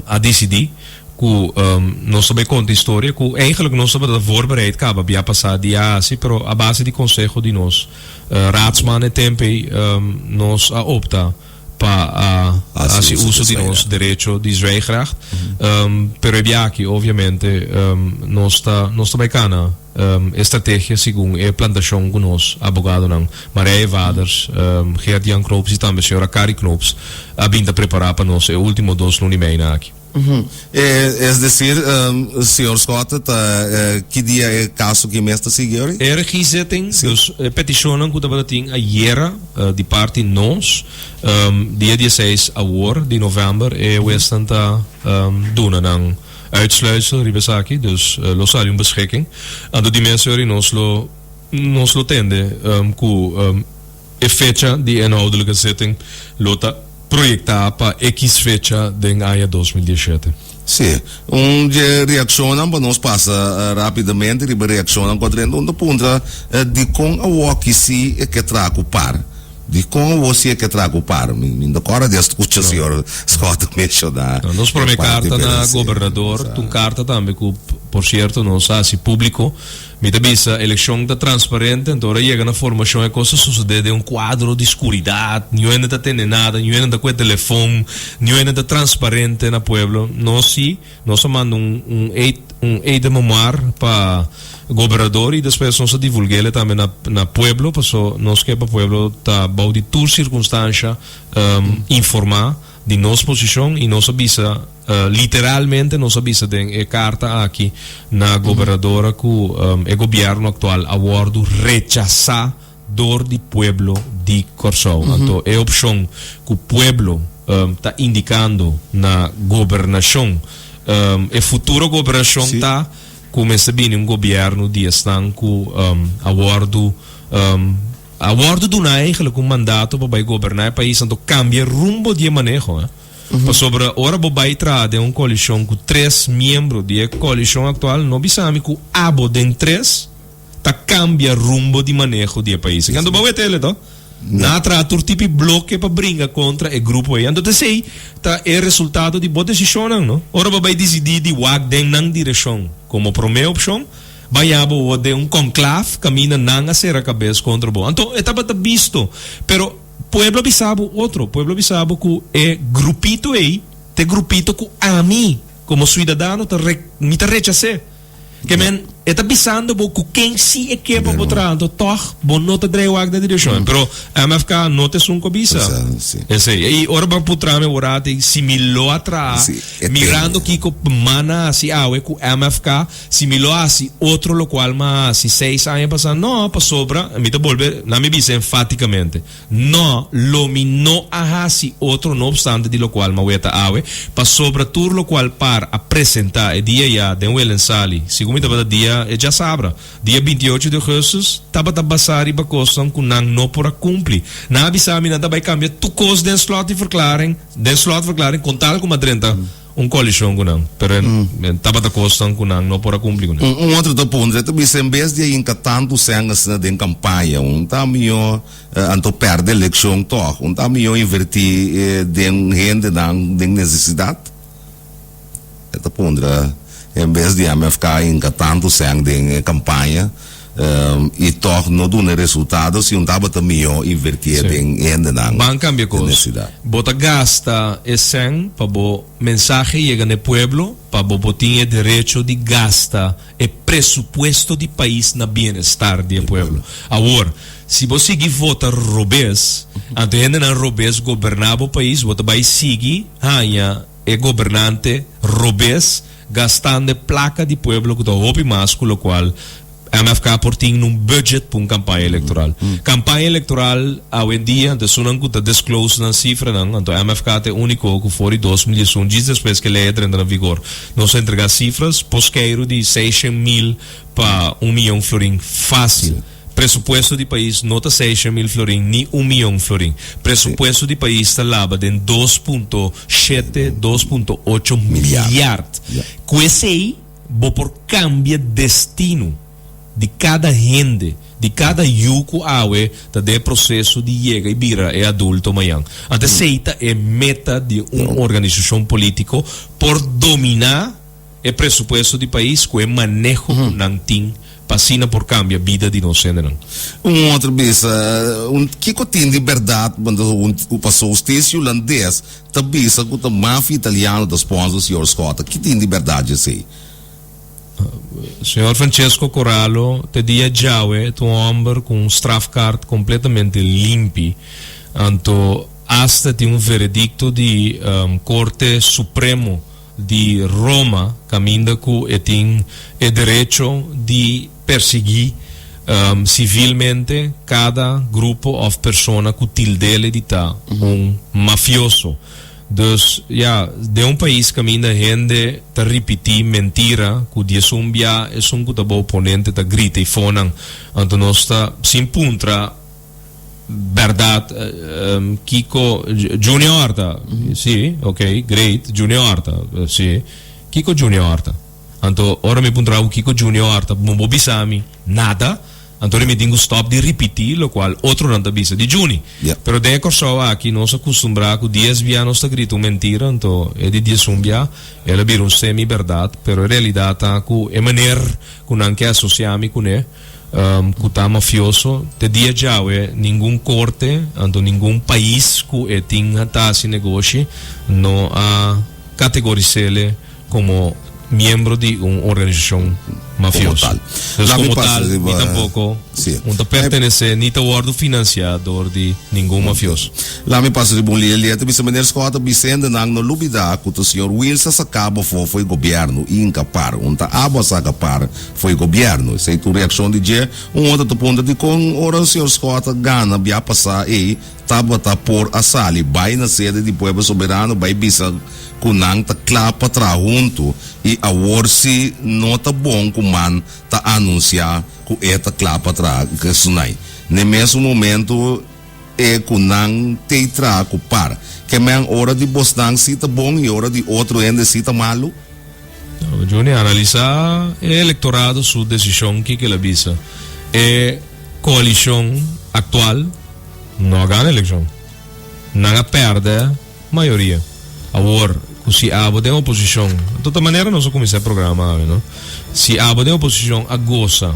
a disidí ku nos ta bai konta historia ku eigenlijk nos tabata voorbereid kaba bia pasá di a hasi, pero a base di konseho di nos raadsman e tempu ei nos a opta pa a hasi uso di nos derecho di zwijgrecht. Pero e bia aki obviamente nos ta nos ta bai cana e strategia segun e plantacion cu nos abogadonan Marije Vaders, Geert Jan Knoops y tambe señora Carrie Knoops a bin ta prepara pa nos e ultimo dos luna y meina aki. Es decir, señor Schotte, ta ki dia e caso ki mes ta sigui ori? E regiezitting, dus e peticionnan cu tabata tin ayera di parti nos, dia dieseis awor di november e huesnan ta duna nan uitsluitsel riba esaki, dus lo sali un beschikking. Anto di mes ori nos lo nos lo tende cu E fecha di e inhoudelijke zitting lo ta proyecta pa X fecha den aña 2017. Sí. Un dje reaccionnan pa nos pasa rapidamente riba reaccionnan cu a drenta un ta puntra dicon awoki si e ke traha cu par. Dikon awor si e ke traha ku par? Mi mi no kòrda di a skucha señor Schotte menshoná No, nos e promé parti, karta pero na si, gobernador, sa. ta un karta tambe ku, por sierto, nos a hasi públiko. Mi ta bisa, elekshon ta transparente, anto ora yega na formashon e kos ta sosodé den un kuadro di skuridat, niun hende ta tende nada, niun hende ta kue telefon, niun hende ta transparente na pueblo. Nos si, nos a manda un un eid un eid de memoir pa gobernador i despues nos a divulgu'é tambe na na pueblo, paso nos ke pa pueblo ta bou di tur sirkunstansha informá di nos posishon i nos a bisa Literalmente nos a bisa den e karta aki na gobernadora ku e gobièrnu aktual a wòrdu rechasá dor di pueblo di Kòrsou. Anto e opshon ku pueblo ta indikando na gobernashon, e futuro gobernashon ta ku mester bini un gobièrnu di esnan ku a wòrdu a wòrdu duna eigenlijk un mandato pa bai goberná e pais, anto kambia rumbo di e maneho. Pasobra ora bo bai traha den un koalishon ku tres miembro di e koalishon aktual, no bisa mi ku abo den tres ta kambia rumbo di maneho di e pais. Anto bo wet ele to? Nan a traha tur tipi bloke pa bringa kontra e grupo ei. Anto t'esei ta e resultado di bo desishonnan, no? Ora bo bai disidí di wak den nan direshon komo promé opshon, bai abo wou den un konklaf kaminda nan a sera kabes kontra bo. Anto e tabata bisto. Pero. Pueblo bisa bo otro, pueblo bisa bo ku e grupito ei ta e grupito ku ami komo suidadano ta re, mi ta rechas'é. Ke men e ta bisando bo ku ken si e ke pa bo traha, anto tòg bo no ta drei wak den direkshon. Pero MFK no ta esun ku a bisa esei. I ora bo a puntra mi awor ati si mi lo a traha mirando kiko man a hasi awe ku MFK, si mi lo a hasi otro lokual mi a hasi seis aña pasá, no, pasobra, mi ta bolbe na mi bisa enfátikamente, no, lo mi no a hasi otro no opstante di lokual mi a weta awe, pasobra tur lokual par a presentá e dia ya den Welensali, segun mi tabata dia e djasabra, dia 28 di ougùstùs, tabata basá riba kosnan ku nan no por a kumpli. Nan a bisa mi nan ta bai kambia tur kos den slot di verklaring, den slotverklaring, kon tal ku mi a drenta. Un koalishon ku nan, pero e tabata kosnan ku nan no por a kumpli ku nan. Un otro ta puntra, e ta bisa en bes di a hinka tantu sèn asina den kampaña, un ta mihó anto pèrdè elekshon tòg? Un ta mihó invertí den hendenan den nesesidat? E ta puntra, en bes di MFK hinka tantu sèn den e kampaña i tòg no duna e resultado, si un tabata mihó invertí den hendenan Ban kambia den kos. nesesidat. Bo ta gasta e sèn pa bo mensahe yega na e pueblo, pa bo por tin e derecho di gasta e presupuesto di pais na bienestar di e pueblo. Awor, si bo sigui vota robes, anto e hendenan robes goberná bo pais, bo ta bai sigui haña e gobernante robes gastando e placa di pueblo cu ta hopi mas cu locual MFK por tin nun budget pa un campaña electoral. Campaña electoral awendia, anto esunnan cu ta disclose nan cifranan, anto MFK ta e unico cu for di 2011, djis despues cu e ley a drenta na vigor, nos a entrega cifras, poskeiru di 600 mil pa un miyon florin facil. Presupuesto di pais no ta 600 mil florin ni un miyon florin. Presupuesto di pais ta laba den 2.7, 2.8 milyard. Ku esei bo por kambia destino di kada hende, di kada yu ku awe ta den e proseso di yega i bira e adulto mañan. Anto esei ta e meta di un organisashon polítiko por dominá e presupuesto di pais ku e maneho ku nan tin pa asina por kambia bida di nos hendenan. Un otro bisa, un kiko tin di bèrdat paso hustisia hulandes ta bisa ku ta mafia italiano ta sponsor señor Schotte. Ki tin di bèrdat djesei? Señor Francesco Corallo te dia djawe ta un hòmber ku un strafkaart kompletamente limpi. Anto asta tin un veredikto di Korte Supremo di Roma caminda cu e tin e derecho di persigui civilmente cada grupo of persona cu tildele di ta un mafioso. Dus ya, den un pais caminda hende ta ripiti mentira cu diesun bia esun cu ta bo oponente ta grita y fonan, anto nos ta sin puntra. Berdad kiko Junior ta si ok great Junior ta si kiko Junior ta anto ora mi puntra bo kiko Junior ta bo bo bisa mi nada. Anto mi tin ku stòp di ripití lokual otronan ta bisa di Juni. Pero den e Kòrsou aki nos a kustumbrá ku dies bia nos ta grita un mentira, anto e di diesun bia el a bira un semi bèrdat. Pero e realidat ta ku e maner ku nan ke asosiá mi kuné, ku ta mafioso, te dia djawe ningun korte, anto ningun pais ku e tin ta hasi negoshi no a kategoris'é komo miembro di un organisashon mafioso. Dus komo tal, mi tampoko no ta pertenesé ni ta wòrdu finansiá dor di ningun mafioso. Laat mi pasa riba un lia lia ta bisa Meneer Schotte bisa hendenan no lubida ku ta señor Wiels a saka bo afó fo'i gobièrnu i hinka par un ta abo a saka par fo'i gobièrnu. Esei ta un reakshon di dje. Un otro ta puntra dikon ora señor Schotte a gana bia pasá ei Tabata por a sali bai na sede di Pueblo Soberano bai bisa ku nan ta kla pa traha huntu i awor si no ta bon ku man ta anunsiá ku e ta kla pa traha Gesunai. N'e mesun momentu e ku nan tei traha ku par. Ke men ora di bosnan si ta bon i ora di otro hende si ta malu? Juni, analisá e elektorado su desishon kiko el a bisa. E koalishon aktual. No a gana elekshon. Nan a pèrdè mayoria. Awor, ku si abo den oposishon, anto ta manera nos a kuminsá e programa awe, no? Si abo den oposishon a gosa,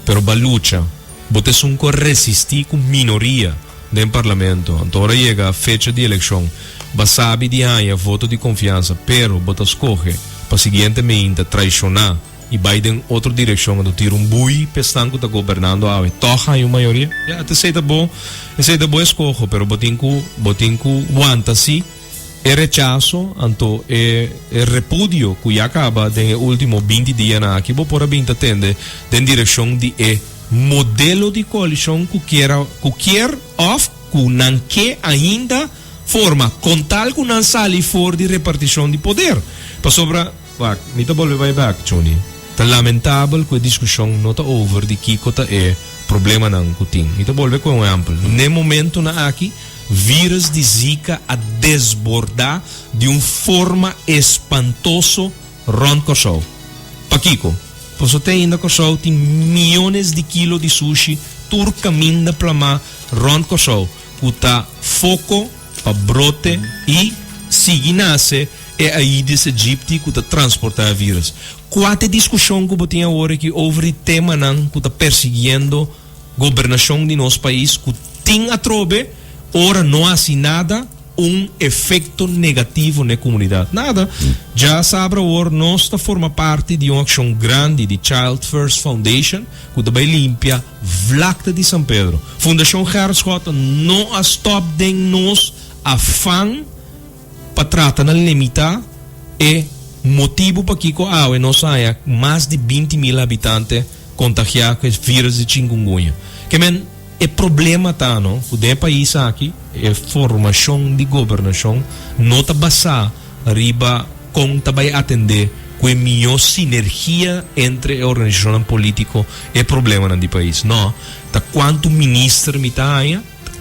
pero ba lucha, bo ta esun ku a resistí ku minoria den parlamento, anto ora yega fecha di elekshon, ba sabi di haña voto di konfiansa, pero bo ta skohe pa siguiente meinta traishoná i bai den otro direkshon anto tira un bui pa esnan ku ta gobernando awe tòg haña un mayoria? Ya, esei ta bo, esei ta bo eskoho, pero bo tin ku, bo tin ku wanta sí e rechaso anto e e repudio ku ya kaba den e último binti dianan aki bo por a bin ta tende den direkshon di e modelo di koalishon ku kier a, ku kier òf ku nan ke ainda forma kon tal ku nan sali for di repartishon di poder. Pasobra. Wak, mi ta bolbe bai bek, Johnny. Ta lamentabel ku e diskushon no ta over di kiko ta e problemanan ku tin. Mi ta bolbe ku un ehèmpel. N'e momentunan aki, vírus di Zika a desbordá di un forma espantoso rònt Kòrsou. Pakiko? Pasobra te ainda Kòrsou tin miónes di kilo di sushi tur kaminda plamá rònt Kòrsou ku ta foko pa brote i sigui nase E Aedes aegypti ku ta transportá e vírus. Kua ta e diskushon ku bo tin awor aki over di temanan ku ta persiguiendo gobernashon di nos pais ku tin atrobe ora no hasi nada un efekto negativo na e komunidat? Nada. Dja sabra awor nos ta forma parti di un akshon grandi di Child First Foundation ku ta bai limpia vlakte di San Pedro. Fundashon Gerrit Schotten no a stòp den nos afan. pa trata na limitá e motibu pakiko awe nos haña mas di 20.000 habitante kontagiá ku e vírus di chinkungunya. Ke men, e problema ta no ku den e pais aki e formashon di gobernashon no ta basá riba kon ta bai atendé ku e mihó sinergia entre e organisashonnan polítiko e problemanan di pais. No, ta kuantu minister mi ta haña.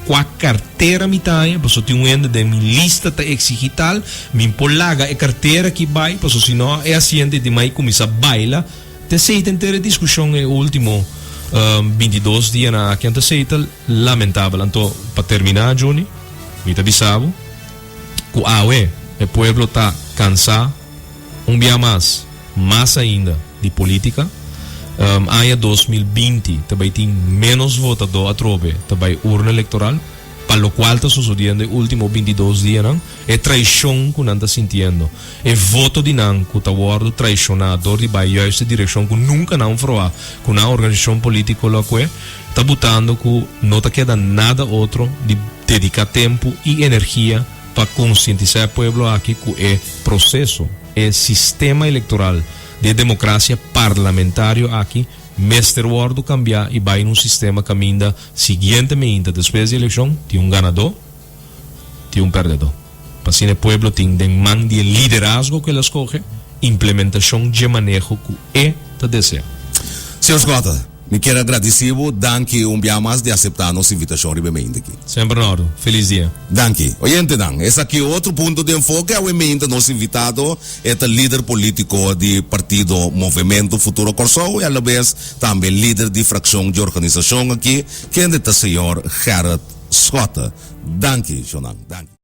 Kua kartera mi ta haña? Pasobra tin un hende den mi lista ta eksigí tal, mi por laga e kartera aki bai, pasobra si no e asiente di mai kuminsá baila. Ta esei ta henter e diskushon e último 22 dianan aki, anto esei ta lamentabel. Anto pa terminá, Juni, mi ta bisa bo ku awe e pueblo ta kansá. Un bia mas, mas ainda, di politica. Aña 2020 ta bay tin menos votador atrobe ta bay urna electoral, pa locual ta sosodiendo e ultimo 22 dianan, e traicion cu nan ta sintiendo, e voto di nan cu ta wordo traiciona dor di bay juist e direccion cu nunca nan froa cu nan organisacion politico lo a cue, ta butando cu no ta keda nada otro di dedica tempo y energia pa konsientisá e pueblo aki ku e proseso, e sistema elektoral di e demokrasia parlamentario aki mester wòrdu kambiá i bai na un sistema kaminda siguiente meinta despues di elekshon tin un ganadó, tin un pèrdedó. Pa asina e pueblo tin den man di e liderazgo ku el a skohe, implementashon dje maneho ku e ta deseá. Señor Schotte. Mi kier a gradisí bo, danki un bia mas di aseptá nos invitashon riba e meinte aki. Semper na òrdu. Felis dia. Danki. Oyentenan, esaki otro punto di enfoke. Awe meinte nos invitado e ta lider polítiko di partido Movementu Futuro Kòrsou i alabes tambe lider di frakshon di organisashon aki, kende ta señor Gerrit Schotte. Danki, shonnan. Danki.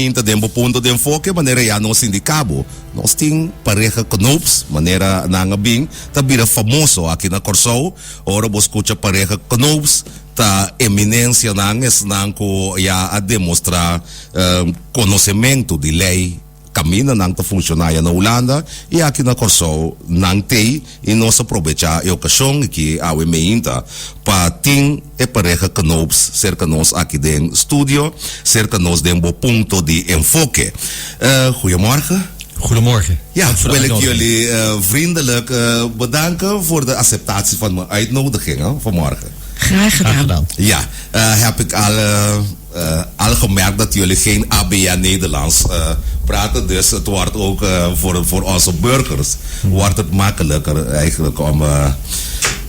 Ta den bo punto di enfoke manera ya nos indica bo. Nos tin pareha Knoops, manera nan a bin ta bira famoso aki na Kòrsou. Ora bo skucha pareha Knoops ta eminencianan, esnan ku ya a demostra konosementu di lei. Kaminda nan ta funshoná ya na Hulanda i aki na Kòrsou nan t'ei i nos a probechá e okashon aki awe meinta pa tin e pareha Knoops serka nos aki den studio, serka nos den bo punto di enfoke. Goeiemorgen. Goedemorgen. Ja, wil ik jullie vriendelijk bedanken voor de acceptatie van mijn uitnodiging vanmorgen. Graag gedaan. Ja, heb ik al al gemerkt dat jullie geen ABN Nederlands praten, dus het wordt ook voor, voor onze burgers wordt het makkelijker eigenlijk om,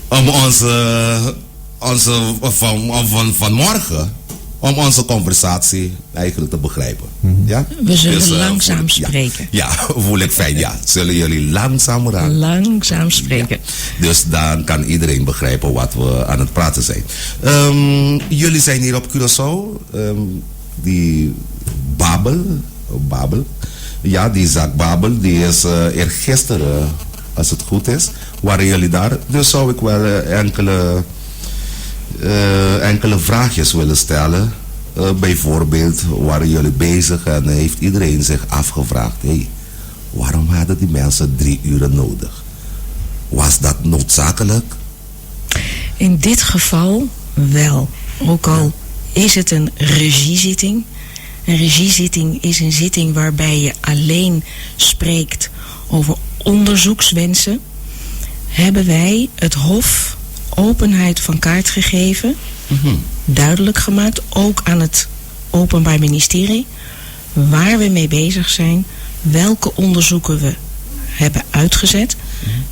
om onze, onze van, van, van morgen om onze conversatie eigenlijk te begrijpen. Ja? We zullen dus, langzaam spreken. Ja, voel ik fijn. Ja, zullen jullie langzaam raken. Langzaam spreken. Ja. Dus dan kan iedereen begrijpen wat we aan het praten zijn. Jullie zijn hier op Curaçao. Die Babel, Babel, ja, die zaak Babel, die is eergisteren, als het goed is, waren jullie daar. Dus zou ik wel enkele, enkele vraagjes willen stellen. Bijvoorbeeld, waren jullie bezig en heeft iedereen zich afgevraagd, hey, waarom hadden die mensen 3 uren nodig? Was dat noodzakelijk? In dit geval wel. Ook al is het een regiezitting. Een regiezitting is een zitting waarbij je alleen spreekt over onderzoekswensen. Hebben wij het Hof openheid van kaart gegeven, duidelijk gemaakt, ook aan het Openbaar Ministerie, waar we mee bezig zijn, welke onderzoeken we hebben uitgezet,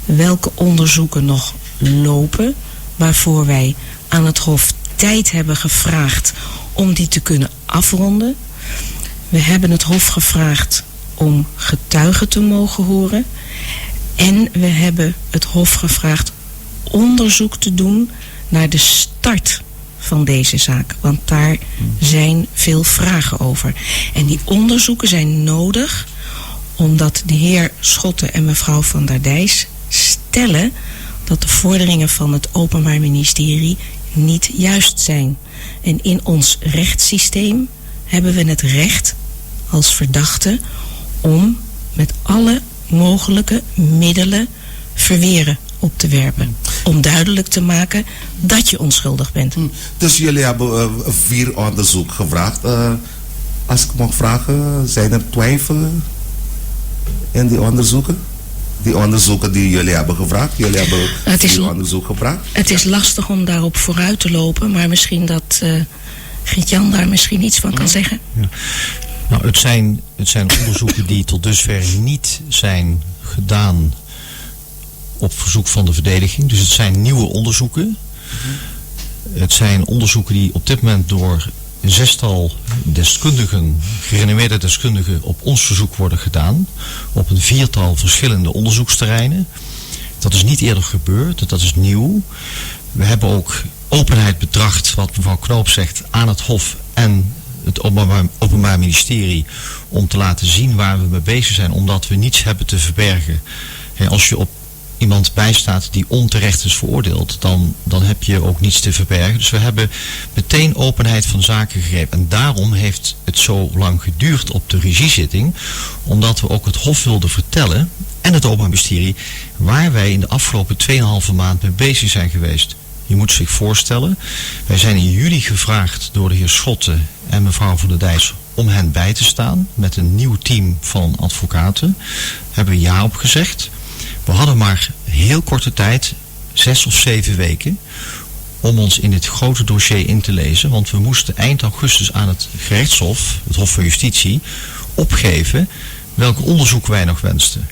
welke onderzoeken nog lopen, waarvoor wij aan het Hof tijd hebben gevraagd om die te kunnen afronden. We hebben het Hof gevraagd om getuigen te mogen horen. En we hebben het Hof gevraagd onderzoek te doen naar de start van deze zaak. Want daar zijn veel vragen over. En die onderzoeken zijn nodig omdat de heer Schotte en mevrouw Van der Dijs stellen dat de vorderingen van het Openbaar Ministerie niet juist zijn. En in ons rechtssysteem hebben we het recht als verdachte om met alle mogelijke middelen verweren op te werpen. Om duidelijk te maken dat je onschuldig bent. Dus jullie hebben vier onderzoek gevraagd. Als ik mag vragen, zijn er twijfelen in die onderzoeken? Die onderzoeken die jullie hebben gevraagd? Jullie hebben Het is vier onderzoek gevraagd? Het is lastig om daarop vooruit te lopen, maar misschien dat Geert-Jan daar misschien iets van kan zeggen. Ja. Nou, het zijn onderzoeken die tot dusver niet zijn gedaan op verzoek van de verdediging. Dus het zijn nieuwe onderzoeken. Het zijn onderzoeken die op dit moment door een zestal deskundigen, gerenommeerde deskundigen, op ons verzoek worden gedaan. Op een viertal verschillende onderzoeksterreinen. Dat is niet eerder gebeurd, dat is nieuw. We hebben ook openheid betracht, wat mevrouw Knoop zegt, aan het Hof en het Openbaar Ministerie om te laten zien waar we mee bezig zijn, omdat we niets hebben te verbergen. Als je op iemand bijstaat die onterecht is veroordeeld, dan heb je ook niets te verbergen. Dus we hebben meteen openheid van zaken gegeven. En daarom heeft het zo lang geduurd op de regiezitting, omdat we ook het Hof wilden vertellen en het Openbaar Ministerie waar wij in de afgelopen 2,5 maand mee bezig zijn geweest. Je moet zich voorstellen, wij zijn in juli gevraagd door de heer Schotte en mevrouw Van der Dijs om hen bij te staan met een nieuw team van advocaten. Daar hebben we ja op gezegd. We hadden maar heel korte tijd, 6 of 7 weken, om ons in dit grote dossier in te lezen. Want we moesten eind augustus aan het gerechtshof, het Hof van Justitie, opgeven welk onderzoek wij nog wensten.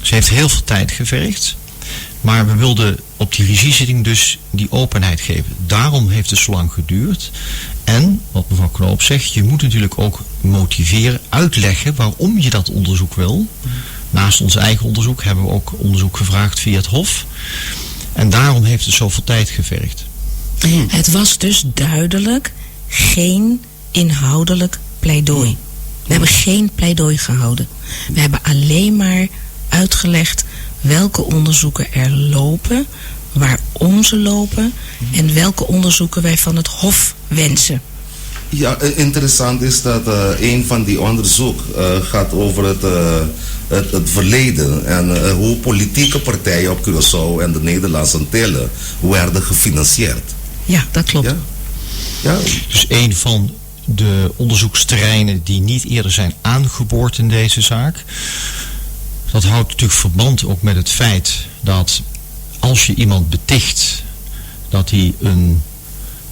Ze heeft heel veel tijd gevergd. Maar we wilden op die regiezitting dus die openheid geven. Daarom heeft het zo lang geduurd. En, wat mevrouw Knoop zegt, je moet natuurlijk ook motiveren, uitleggen waarom je dat onderzoek wil. Naast ons eigen onderzoek hebben we ook onderzoek gevraagd via het Hof. En daarom heeft het zoveel tijd gevergd. Het was dus duidelijk geen inhoudelijk pleidooi. We hebben geen pleidooi gehouden. We hebben alleen maar uitgelegd welke onderzoeken er lopen, waarom ze lopen en welke onderzoeken wij van het Hof wensen. Ja, interessant is dat een van die onderzoek gaat over het verleden en hoe politieke partijen op Curaçao en de Nederlandse Antillen werden gefinancierd. Ja, dat klopt. Ja? Ja. Dus een van de onderzoeksterreinen die niet eerder zijn aangeboord in deze zaak. Dat houdt natuurlijk verband ook met het feit dat als je iemand beticht dat hij een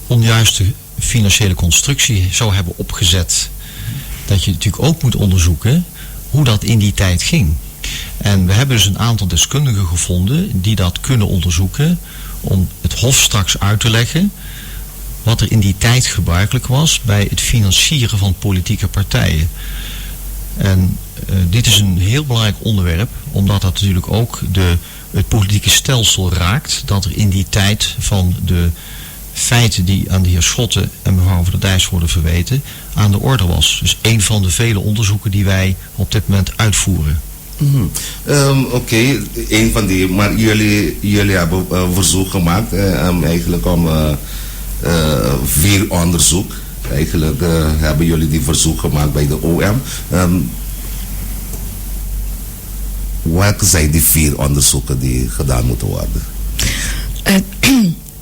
onjuiste financiële constructie zou hebben opgezet, dat je natuurlijk ook moet onderzoeken hoe dat in die tijd ging. En we hebben dus een aantal deskundigen gevonden die dat kunnen onderzoeken om het Hof straks uit te leggen wat er in die tijd gebruikelijk was bij het financieren van politieke partijen. En dit is een heel belangrijk onderwerp, omdat dat natuurlijk ook het politieke stelsel raakt, dat er in die tijd van de feiten die aan de heer Schotte en mevrouw Van der Dijs worden verweten, aan de orde was. Dus een van de vele onderzoeken die wij op dit moment uitvoeren. Oké, een van die, maar jullie hebben verzoek gemaakt eigenlijk om 4 onderzoek. Eigenlijk hebben jullie die verzoek gemaakt bij de OM. Welke zijn die 4 onderzoeken die gedaan moeten worden?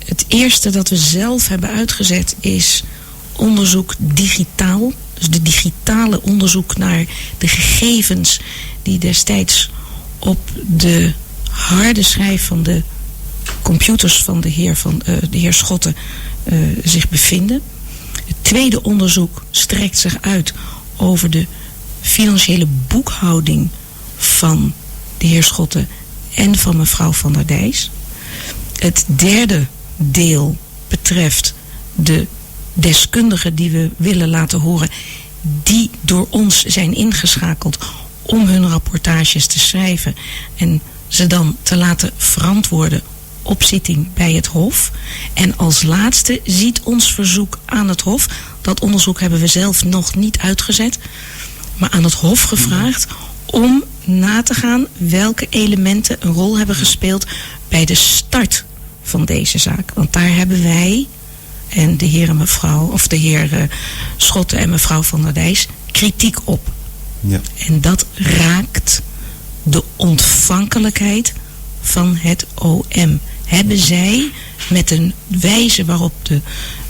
Het eerste dat we zelf hebben uitgezet is onderzoek digitaal. Dus de digitale onderzoek naar de gegevens die destijds op de harde schijf van de computers van de heer Schotte zich bevinden. Het tweede onderzoek strekt zich uit over de financiële boekhouding van de heer Schotte en van mevrouw Van der Dijs. Het derde deel betreft de deskundigen die we willen laten horen, die door ons zijn ingeschakeld om hun rapportages te schrijven en ze dan te laten verantwoorden op zitting bij het Hof. En als laatste ziet ons verzoek aan het Hof, dat onderzoek hebben we zelf nog niet uitgezet, maar aan het Hof gevraagd om na te gaan welke elementen een rol hebben gespeeld bij de start van deze zaak. Want daar hebben wij en de heer en mevrouw, of de heer Schotte en mevrouw Van der Dijs, kritiek op. En dat raakt de ontvankelijkheid van het OM. Hebben zij met een wijze waarop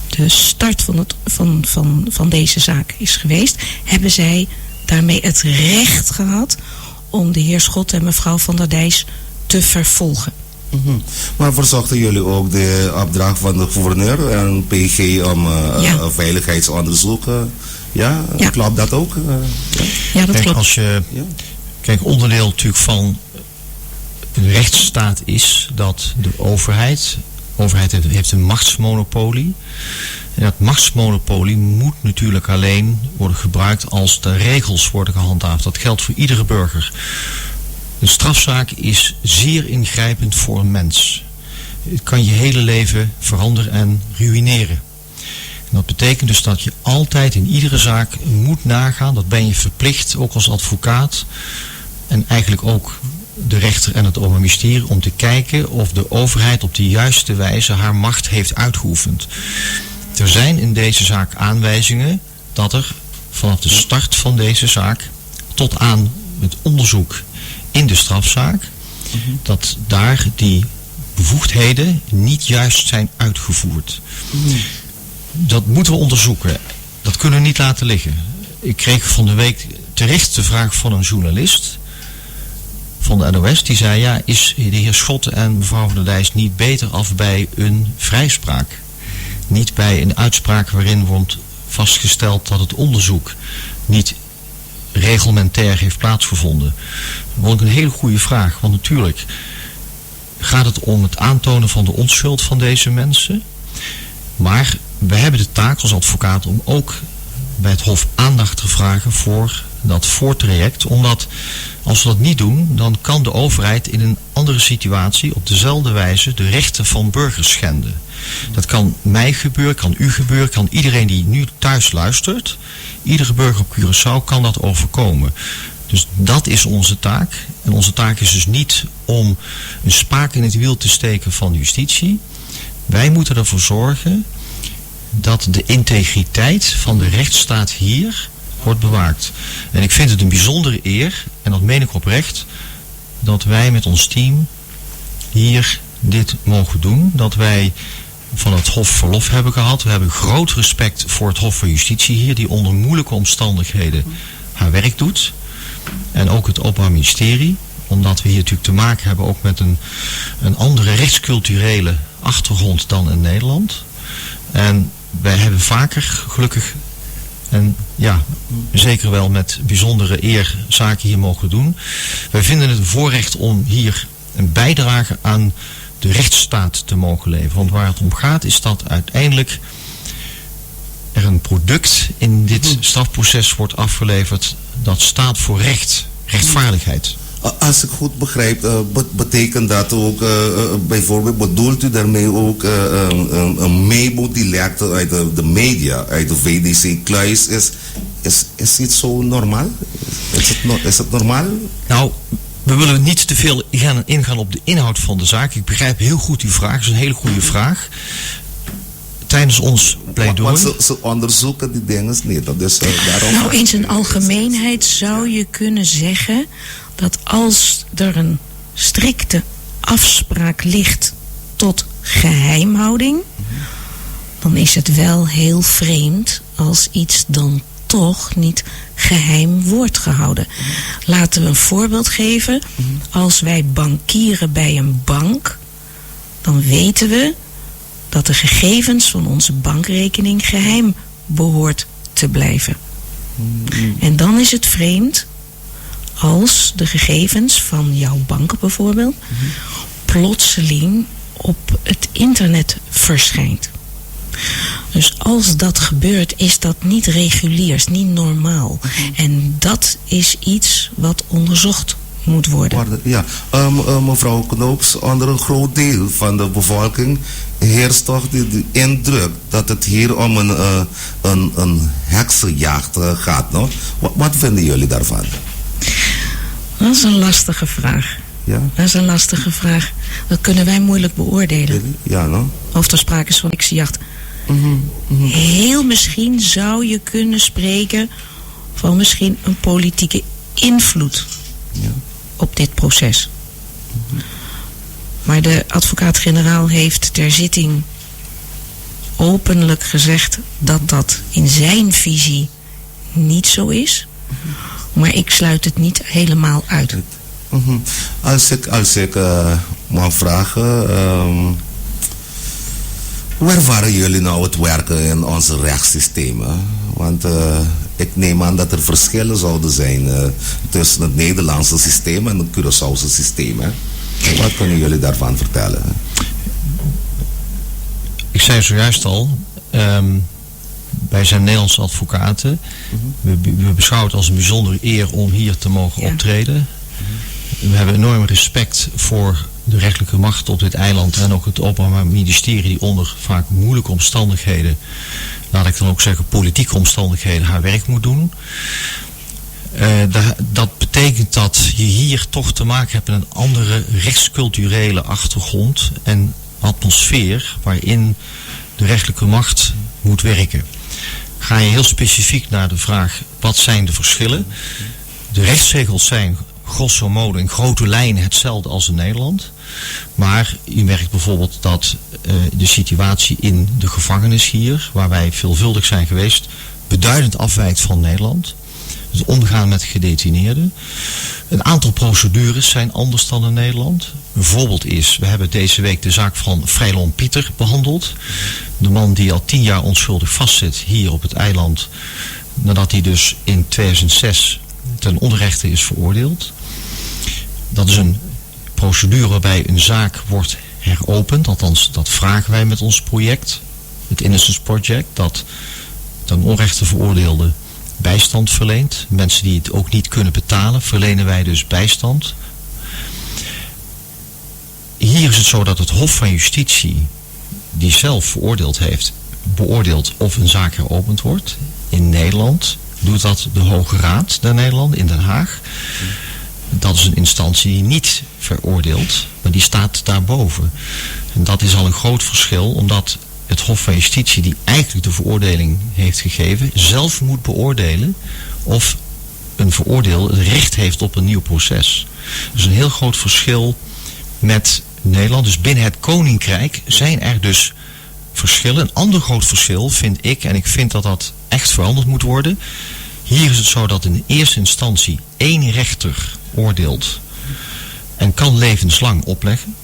de start van deze zaak is geweest, hebben zij daarmee het recht gehad om de heer Schotte en mevrouw Van der Dijs te vervolgen. Maar verzochten jullie ook de opdracht van de gouverneur en PG om veiligheidsonderzoek? Ja, klopt dat ook? Ja? Ja, dat klopt. Onderdeel natuurlijk van een rechtsstaat is dat de overheid heeft een machtsmonopolie. En dat machtsmonopolie moet natuurlijk alleen worden gebruikt als de regels worden gehandhaafd. Dat geldt voor iedere burger. Een strafzaak is zeer ingrijpend voor een mens. Het kan je hele leven veranderen en ruïneren. En dat betekent dus dat je altijd in iedere zaak moet nagaan, dat ben je verplicht, ook als advocaat en eigenlijk ook de rechter en het Openbaar Ministerie, om te kijken of de overheid op de juiste wijze haar macht heeft uitgeoefend. Er zijn in deze zaak aanwijzingen dat er vanaf de start van deze zaak tot aan het onderzoek in de strafzaak, dat daar die bevoegdheden niet juist zijn uitgevoerd. Dat moeten we onderzoeken. Dat kunnen we niet laten liggen. Ik kreeg van de week terecht de vraag van een journalist van de NOS, die zei, ja, is de heer Schotte en mevrouw Van der Dijs niet beter af bij een vrijspraak? Niet bij een uitspraak waarin wordt vastgesteld dat het onderzoek niet reglementair heeft plaatsgevonden. Dat vond ik een hele goede vraag, want natuurlijk gaat het om het aantonen van de onschuld van deze mensen. Maar we hebben de taak als advocaat om ook bij het Hof aandacht te vragen voor dat voortraject. Omdat als we dat niet doen, dan kan de overheid in een andere situatie op dezelfde wijze de rechten van burgers schenden. Dat kan mij gebeuren, kan u gebeuren, kan iedereen die nu thuis luistert. Iedere burger op Curaçao kan dat overkomen. Dus dat is onze taak. En onze taak is dus niet om een spaak in het wiel te steken van justitie. Wij moeten ervoor zorgen dat de integriteit van de rechtsstaat hier wordt bewaakt. En ik vind het een bijzondere eer, en dat meen ik oprecht, dat wij met ons team hier dit mogen doen. Dat wij van het Hof verlof hebben gehad. We hebben groot respect voor het Hof van Justitie hier, die onder moeilijke omstandigheden haar werk doet. En ook het Openbaar Ministerie, omdat we hier natuurlijk te maken hebben ook met een, een andere rechtsculturele achtergrond dan in Nederland. En wij hebben vaker gelukkig en ja, zeker wel met bijzondere eer zaken hier mogen doen. Wij vinden het een voorrecht om hier een bijdrage aan de rechtsstaat te mogen leveren. Want waar het om gaat is dat uiteindelijk er een product in dit strafproces wordt afgeleverd dat staat voor recht, rechtvaardigheid. Als ik goed begrijp, betekent dat ook, bijvoorbeeld, bedoelt u daarmee ook een memo die lekte uit de media, uit de VDC-kluis, is iets zo normaal? Is het, no is het normaal? Nou, we willen niet te veel ingaan op de inhoud van de zaak. Ik begrijp heel goed uw vraag, het is een hele goede vraag. Tijdens ons pleidooi. Want ze onderzoeken die dingen niet. Dus, daarom. Nou, in zijn algemeenheid zou je kunnen zeggen dat als er een strikte afspraak ligt tot geheimhouding, dan is het wel heel vreemd als iets dan toch niet geheim wordt gehouden. Laten we een voorbeeld geven. Als wij bankieren bij een bank, dan weten we dat de gegevens van onze bankrekening geheim behoort te blijven. En dan is het vreemd als de gegevens van jouw bank bijvoorbeeld plotseling op het internet verschijnt. Dus als dat gebeurt, is dat niet regulier, is niet normaal. En dat is iets wat onderzocht moet worden. Ja, mevrouw Knoops, onder een groot deel van de bevolking heerst toch de indruk dat het hier om een heksenjacht gaat. No? Wat vinden jullie daarvan? Dat is een lastige vraag. Ja? Dat is een lastige vraag. Dat kunnen wij moeilijk beoordelen. Ja, no? Of er sprake is van heksenjacht. Heel misschien zou je kunnen spreken van misschien een politieke invloed op dit proces. Maar de advocaat-generaal heeft ter zitting openlijk gezegd dat dat in zijn visie niet zo is. Maar ik sluit het niet helemaal uit. Als ik mag vragen, hoe ervaren jullie nou het werken in onze rechtssystemen? Want ik neem aan dat er verschillen zouden zijn tussen het Nederlandse systeem en het Curaçaose systeem. Hè? Wat kunnen jullie daarvan vertellen? Ik zei zojuist al, wij zijn Nederlandse advocaten. We beschouwen het als een bijzondere eer om hier te mogen optreden. We hebben enorm respect voor de rechterlijke macht op dit eiland en ook het Openbaar Ministerie die onder vaak moeilijke omstandigheden, laat ik dan ook zeggen politieke omstandigheden, haar werk moet doen. Dat betekent dat je hier toch te maken hebt met een andere rechtsculturele achtergrond en atmosfeer waarin de rechterlijke macht moet werken. Ga je heel specifiek naar de vraag: wat zijn de verschillen? De rechtsregels zijn grosso modo in grote lijnen hetzelfde als in Nederland. Maar je merkt bijvoorbeeld dat de situatie in de gevangenis hier, waar wij veelvuldig zijn geweest, beduidend afwijkt van Nederland. Het omgaan met gedetineerden. Een aantal procedures zijn anders dan in Nederland. Een voorbeeld is, we hebben deze week de zaak van Freilon Pieter behandeld. De man die al 10 jaar onschuldig vastzit hier op het eiland. Nadat hij dus in 2006 ten onrechte is veroordeeld. Dat is een procedure waarbij een zaak wordt heropend. Althans, dat vragen wij met ons project. Het Innocence Project. Dat ten onrechte veroordeelde bijstand verleent. Mensen die het ook niet kunnen betalen, verlenen wij dus bijstand. Hier is het zo dat het Hof van Justitie die zelf veroordeeld heeft, beoordeelt of een zaak heropend wordt. In Nederland doet dat de Hoge Raad der Nederlanden in Den Haag. Dat is een instantie die niet veroordeelt, maar die staat daarboven. En dat is al een groot verschil, omdat het Hof van Justitie, die eigenlijk de veroordeling heeft gegeven, zelf moet beoordelen of een veroordeel het recht heeft op een nieuw proces. Dat is een heel groot verschil met Nederland. Dus binnen het Koninkrijk zijn er dus verschillen. Een ander groot verschil vind ik, en ik vind dat dat echt veranderd moet worden. Hier is het zo dat in eerste instantie één rechter oordeelt en kan levenslang opleggen.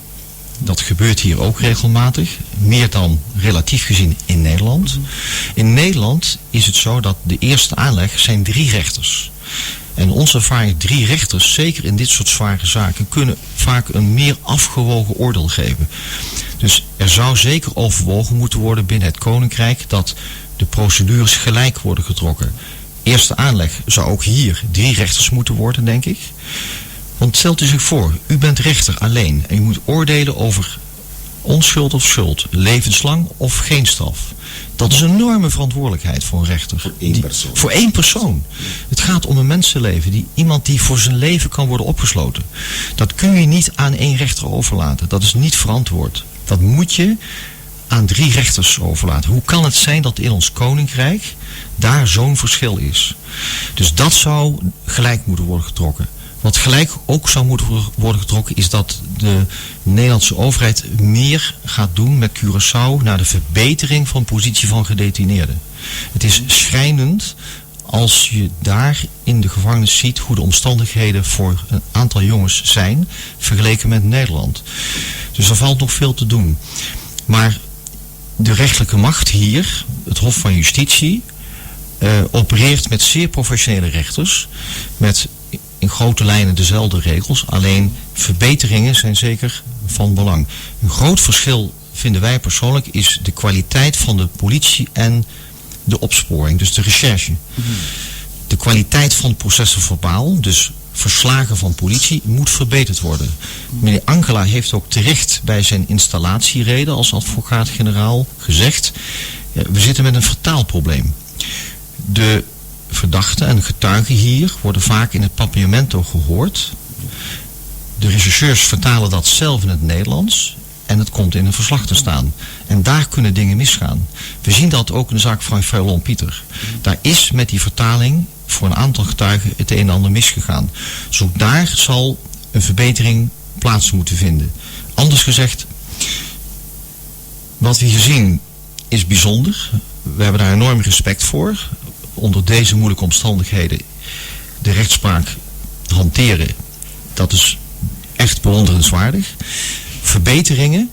Dat gebeurt hier ook regelmatig, meer dan relatief gezien in Nederland. In Nederland is het zo dat de eerste aanleg zijn drie rechters. En onze ervaring, drie rechters, zeker in dit soort zware zaken, kunnen vaak een meer afgewogen oordeel geven. Dus er zou zeker overwogen moeten worden binnen het Koninkrijk dat de procedures gelijk worden getrokken. Eerste aanleg zou ook hier drie rechters moeten worden, denk ik. Want stelt u zich voor, u bent rechter alleen en u moet oordelen over onschuld of schuld, levenslang of geen straf. Dat is een enorme verantwoordelijkheid voor een rechter. Voor één persoon. Voor één persoon. Het gaat om een mensenleven. Die, iemand die voor zijn leven kan worden opgesloten. Dat kun je niet aan één rechter overlaten. Dat is niet verantwoord. Dat moet je aan drie rechters overlaten. Hoe kan het zijn dat in ons koninkrijk daar zo'n verschil is? Dus dat zou gelijk moeten worden getrokken. Wat gelijk ook zou moeten worden getrokken is dat de Nederlandse overheid meer gaat doen met Curaçao naar de verbetering van positie van gedetineerden. Het is schrijnend als je daar in de gevangenis ziet hoe de omstandigheden voor een aantal jongens zijn vergeleken met Nederland. Dus er valt nog veel te doen. Maar de rechterlijke macht hier, het Hof van Justitie, uh, opereert met zeer professionele rechters, met in grote lijnen dezelfde regels. Alleen verbeteringen zijn zeker van belang. Een groot verschil vinden wij persoonlijk is de kwaliteit van de politie en de opsporing, dus de recherche. Mhm. De kwaliteit van processen verbaal, dus verslagen van politie, moet verbeterd worden. Meneer Angela heeft ook terecht bij zijn installatiereden als advocaat-generaal gezegd, we zitten met een vertaalprobleem. De verdachten en getuigen hier worden vaak in het papiamento gehoord. De rechercheurs vertalen dat zelf in het Nederlands en het komt in een verslag te staan. En daar kunnen dingen misgaan. We zien dat ook in de zaak van Ferlon Pieter. Daar is met die vertaling voor een aantal getuigen het een en ander misgegaan. Dus ook daar zal een verbetering plaats moeten vinden. Anders gezegd, wat we hier zien is bijzonder. We hebben daar enorm respect voor onder deze moeilijke omstandigheden de rechtspraak hanteren, dat is echt bewonderenswaardig. Verbeteringen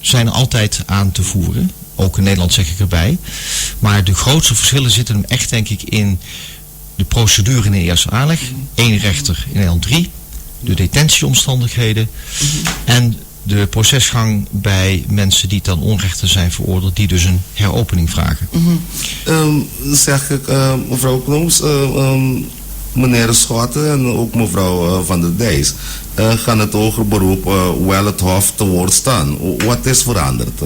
zijn altijd aan te voeren. Ook in Nederland zeg ik erbij. Maar de grootste verschillen zitten hem echt denk ik in de procedure in de eerste aanleg. Eén rechter in Nederland drie. De detentieomstandigheden. En de procesgang bij mensen die ten onrechte zijn veroordeeld, die dus een heropening vragen. Mm -hmm. zeg ik, uh, mevrouw Knoos, uh, meneer Schotten en ook mevrouw uh, Van der Dijs, gaan het hoger beroep wel het Hof te woord staan. Wat is veranderd?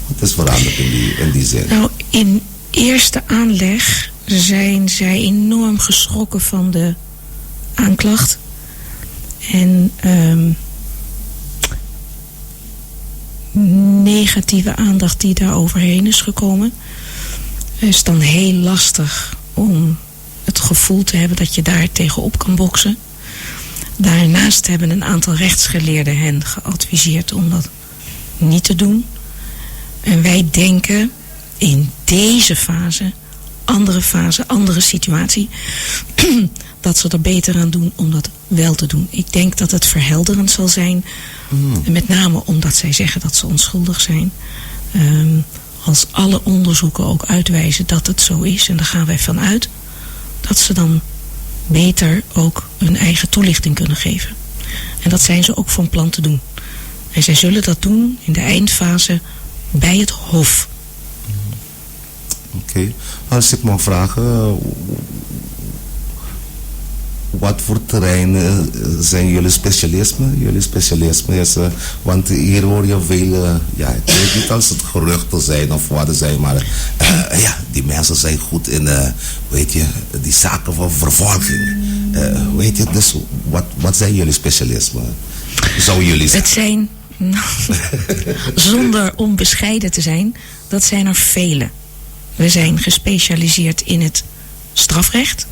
wat is veranderd in die, in die zin? Nou, in eerste aanleg zijn zij enorm geschrokken van de aanklacht. En um, negatieve aandacht die daar overheen is gekomen. Het is dan heel lastig om het gevoel te hebben dat je daar tegenop kan boksen. Daarnaast hebben een aantal rechtsgeleerden hen geadviseerd om dat niet te doen. En wij denken in deze fase, andere fase, andere situatie, dat ze er beter aan doen om dat wel te doen. Ik denk dat het verhelderend zal zijn. Mm. Met name omdat zij zeggen dat ze onschuldig zijn. Um, als alle onderzoeken ook uitwijzen dat het zo is, en daar gaan wij van uit, dat ze dan beter ook hun eigen toelichting kunnen geven. En dat zijn ze ook van plan te doen. En zij zullen dat doen in de eindfase bij het Hof. Oké, okay. als ik mag vragen, Wat voor terreinen zijn jullie specialisme? Jullie specialisme is, want hier hoor je vele, ja, ik weet niet als het geruchten zijn of wat het zijn, maar ja, die mensen zijn goed in, weet je, die zaken van vervolging. Weet je, dus wat, wat zijn jullie specialisme? Zou jullie Het zijn, zonder onbescheiden te zijn, dat zijn er vele. We zijn gespecialiseerd in het strafrecht.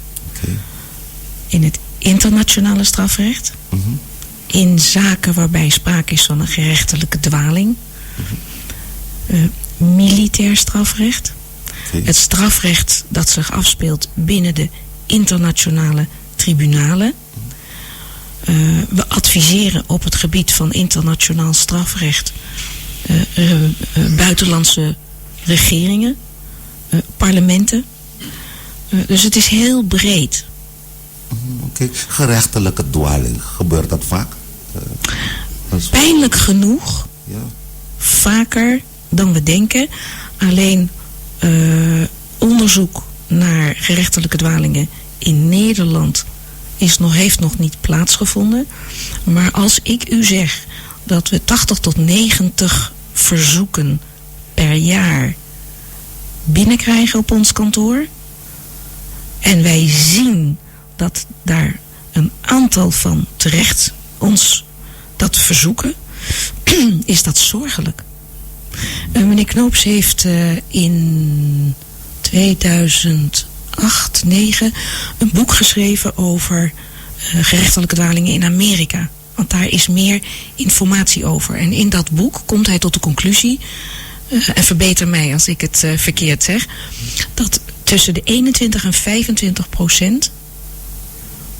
In het internationale strafrecht. In zaken waarbij sprake is van een gerechtelijke dwaling. Militair strafrecht. Het strafrecht dat zich afspeelt binnen de internationale tribunalen. We adviseren op het gebied van internationaal strafrecht buitenlandse regeringen, parlementen. Dus het is heel breed. Oké. Gerechtelijke dwaling, gebeurt dat vaak? Pijnlijk genoeg, vaker dan we denken. Alleen onderzoek naar gerechtelijke dwalingen in Nederland heeft nog niet plaatsgevonden. Maar als ik u zeg dat we 80 tot 90 verzoeken per jaar binnenkrijgen op ons kantoor, en wij zien dat daar een aantal van terecht ons dat verzoeken, is dat zorgelijk. Meneer Knoops heeft in 2008, 9 een boek geschreven over gerechtelijke dwalingen in Amerika. Want daar is meer informatie over. En in dat boek komt hij tot de conclusie, en verbeter mij als ik het verkeerd zeg, dat tussen de 21 en 25%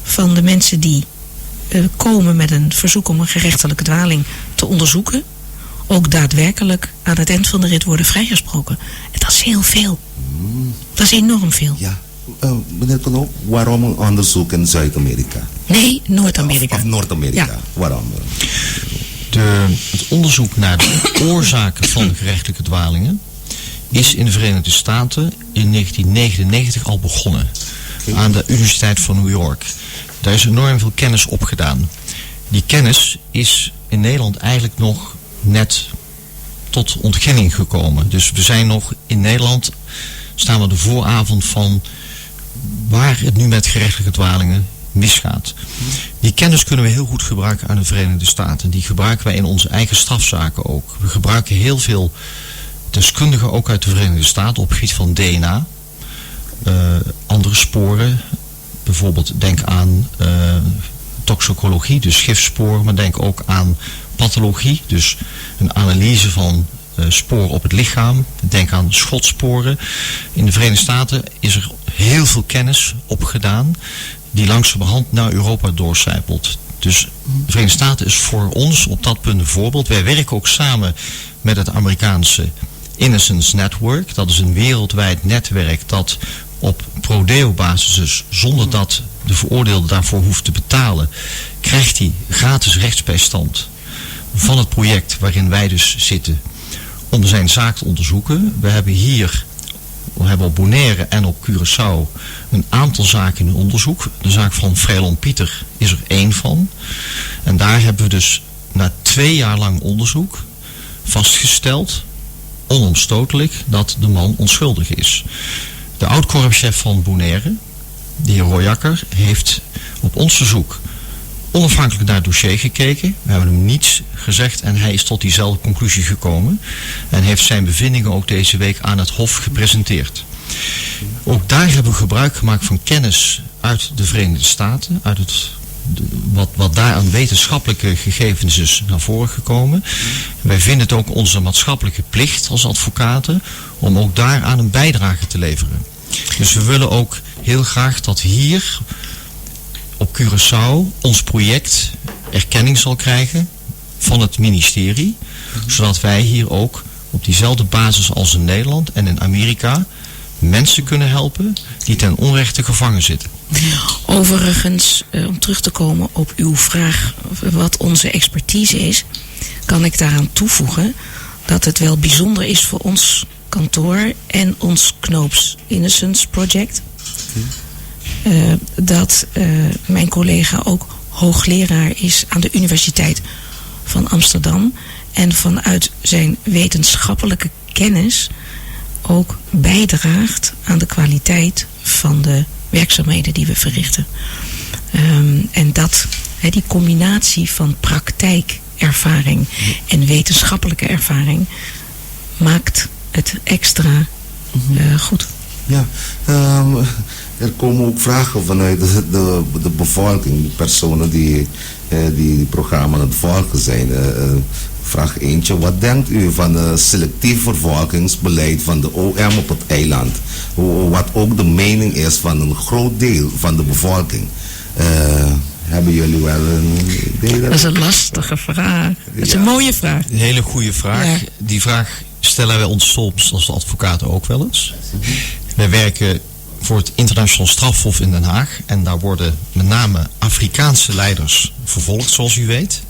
van de mensen die komen met een verzoek om een gerechtelijke dwaling te onderzoeken, ook daadwerkelijk aan het eind van de rit worden vrijgesproken. En dat is heel veel. Dat is enorm veel. Ja. Meneer Knoop, waarom een onderzoek in Zuid-Amerika? Nee, Noord-Amerika. Of Noord-Amerika. Ja. Waarom? Het onderzoek naar de oorzaken van gerechtelijke dwalingen is in de Verenigde Staten in 1999 al begonnen. Aan de Universiteit van New York. Daar is enorm veel kennis opgedaan. Die kennis is in Nederland eigenlijk nog net tot ontginning gekomen. Dus we zijn nog in Nederland, staan we de vooravond van waar het nu met gerechtelijke dwalingen misgaat. Die kennis kunnen we heel goed gebruiken aan de Verenigde Staten. Die gebruiken wij in onze eigen strafzaken ook. We gebruiken heel veel deskundigen ook uit de Verenigde Staten op het gebied van DNA. Andere sporen, bijvoorbeeld denk aan toxicologie, dus gifsporen, maar denk ook aan pathologie, dus een analyse van sporen op het lichaam. Denk aan schotsporen. In de Verenigde Staten is er heel veel kennis opgedaan die langzamerhand naar Europa doorcijpelt. Dus de Verenigde Staten is voor ons op dat punt een voorbeeld. Wij werken ook samen met het Amerikaanse Innocence Network. Dat is een wereldwijd netwerk dat op pro-deo basis, dus zonder dat de veroordeelde daarvoor hoeft te betalen, krijgt hij gratis rechtsbijstand van het project waarin wij dus zitten om zijn zaak te onderzoeken. We hebben hier, we hebben op Bonaire en op Curaçao een aantal zaken in onderzoek. De zaak van Freilon Pieter is er één van. En daar hebben we dus na 2 jaar lang onderzoek vastgesteld, onomstotelijk, dat de man onschuldig is. De oud-korpschef van Bonaire, de heer Royakker, heeft op ons verzoek onafhankelijk naar het dossier gekeken. We hebben hem niets gezegd en hij is tot diezelfde conclusie gekomen. En heeft zijn bevindingen ook deze week aan het Hof gepresenteerd. Ook daar hebben we gebruik gemaakt van kennis uit de Verenigde Staten, uit het, de, wat, wat daar aan wetenschappelijke gegevens is naar voren gekomen. Wij vinden het ook onze maatschappelijke plicht als advocaten om ook daaraan een bijdrage te leveren. Dus we willen ook heel graag dat hier op Curaçao ons project erkenning zal krijgen van het ministerie, zodat wij hier ook op diezelfde basis als in Nederland en in Amerika mensen kunnen helpen die ten onrechte gevangen zitten. Overigens, om terug te komen op uw vraag wat onze expertise is, kan ik daaraan toevoegen dat het wel bijzonder is voor ons kantoor en ons Knoops Innocence Project. Dat mijn collega ook hoogleraar is aan de Universiteit van Amsterdam. En vanuit zijn wetenschappelijke kennis ook bijdraagt aan de kwaliteit van de werkzaamheden die we verrichten. En dat, die combinatie van praktijkervaring en wetenschappelijke ervaring maakt het extra goed. Ja, er komen ook vragen vanuit de bevolking, personen die die programma aan het volgen zijn. Vraag eentje, wat denkt u van het selectief vervolgingsbeleid van de OM op het eiland? Wat ook de mening is van een groot deel van de bevolking. Hebben jullie wel een idee? Dat is een lastige vraag. Dat is een mooie vraag. Een hele goede vraag. Ja. Die vraag stellen wij ons soms als advocaten ook wel eens. Wij werken voor het Internationaal Strafhof in Den Haag. En daar worden met name Afrikaanse leiders vervolgd, zoals u weet.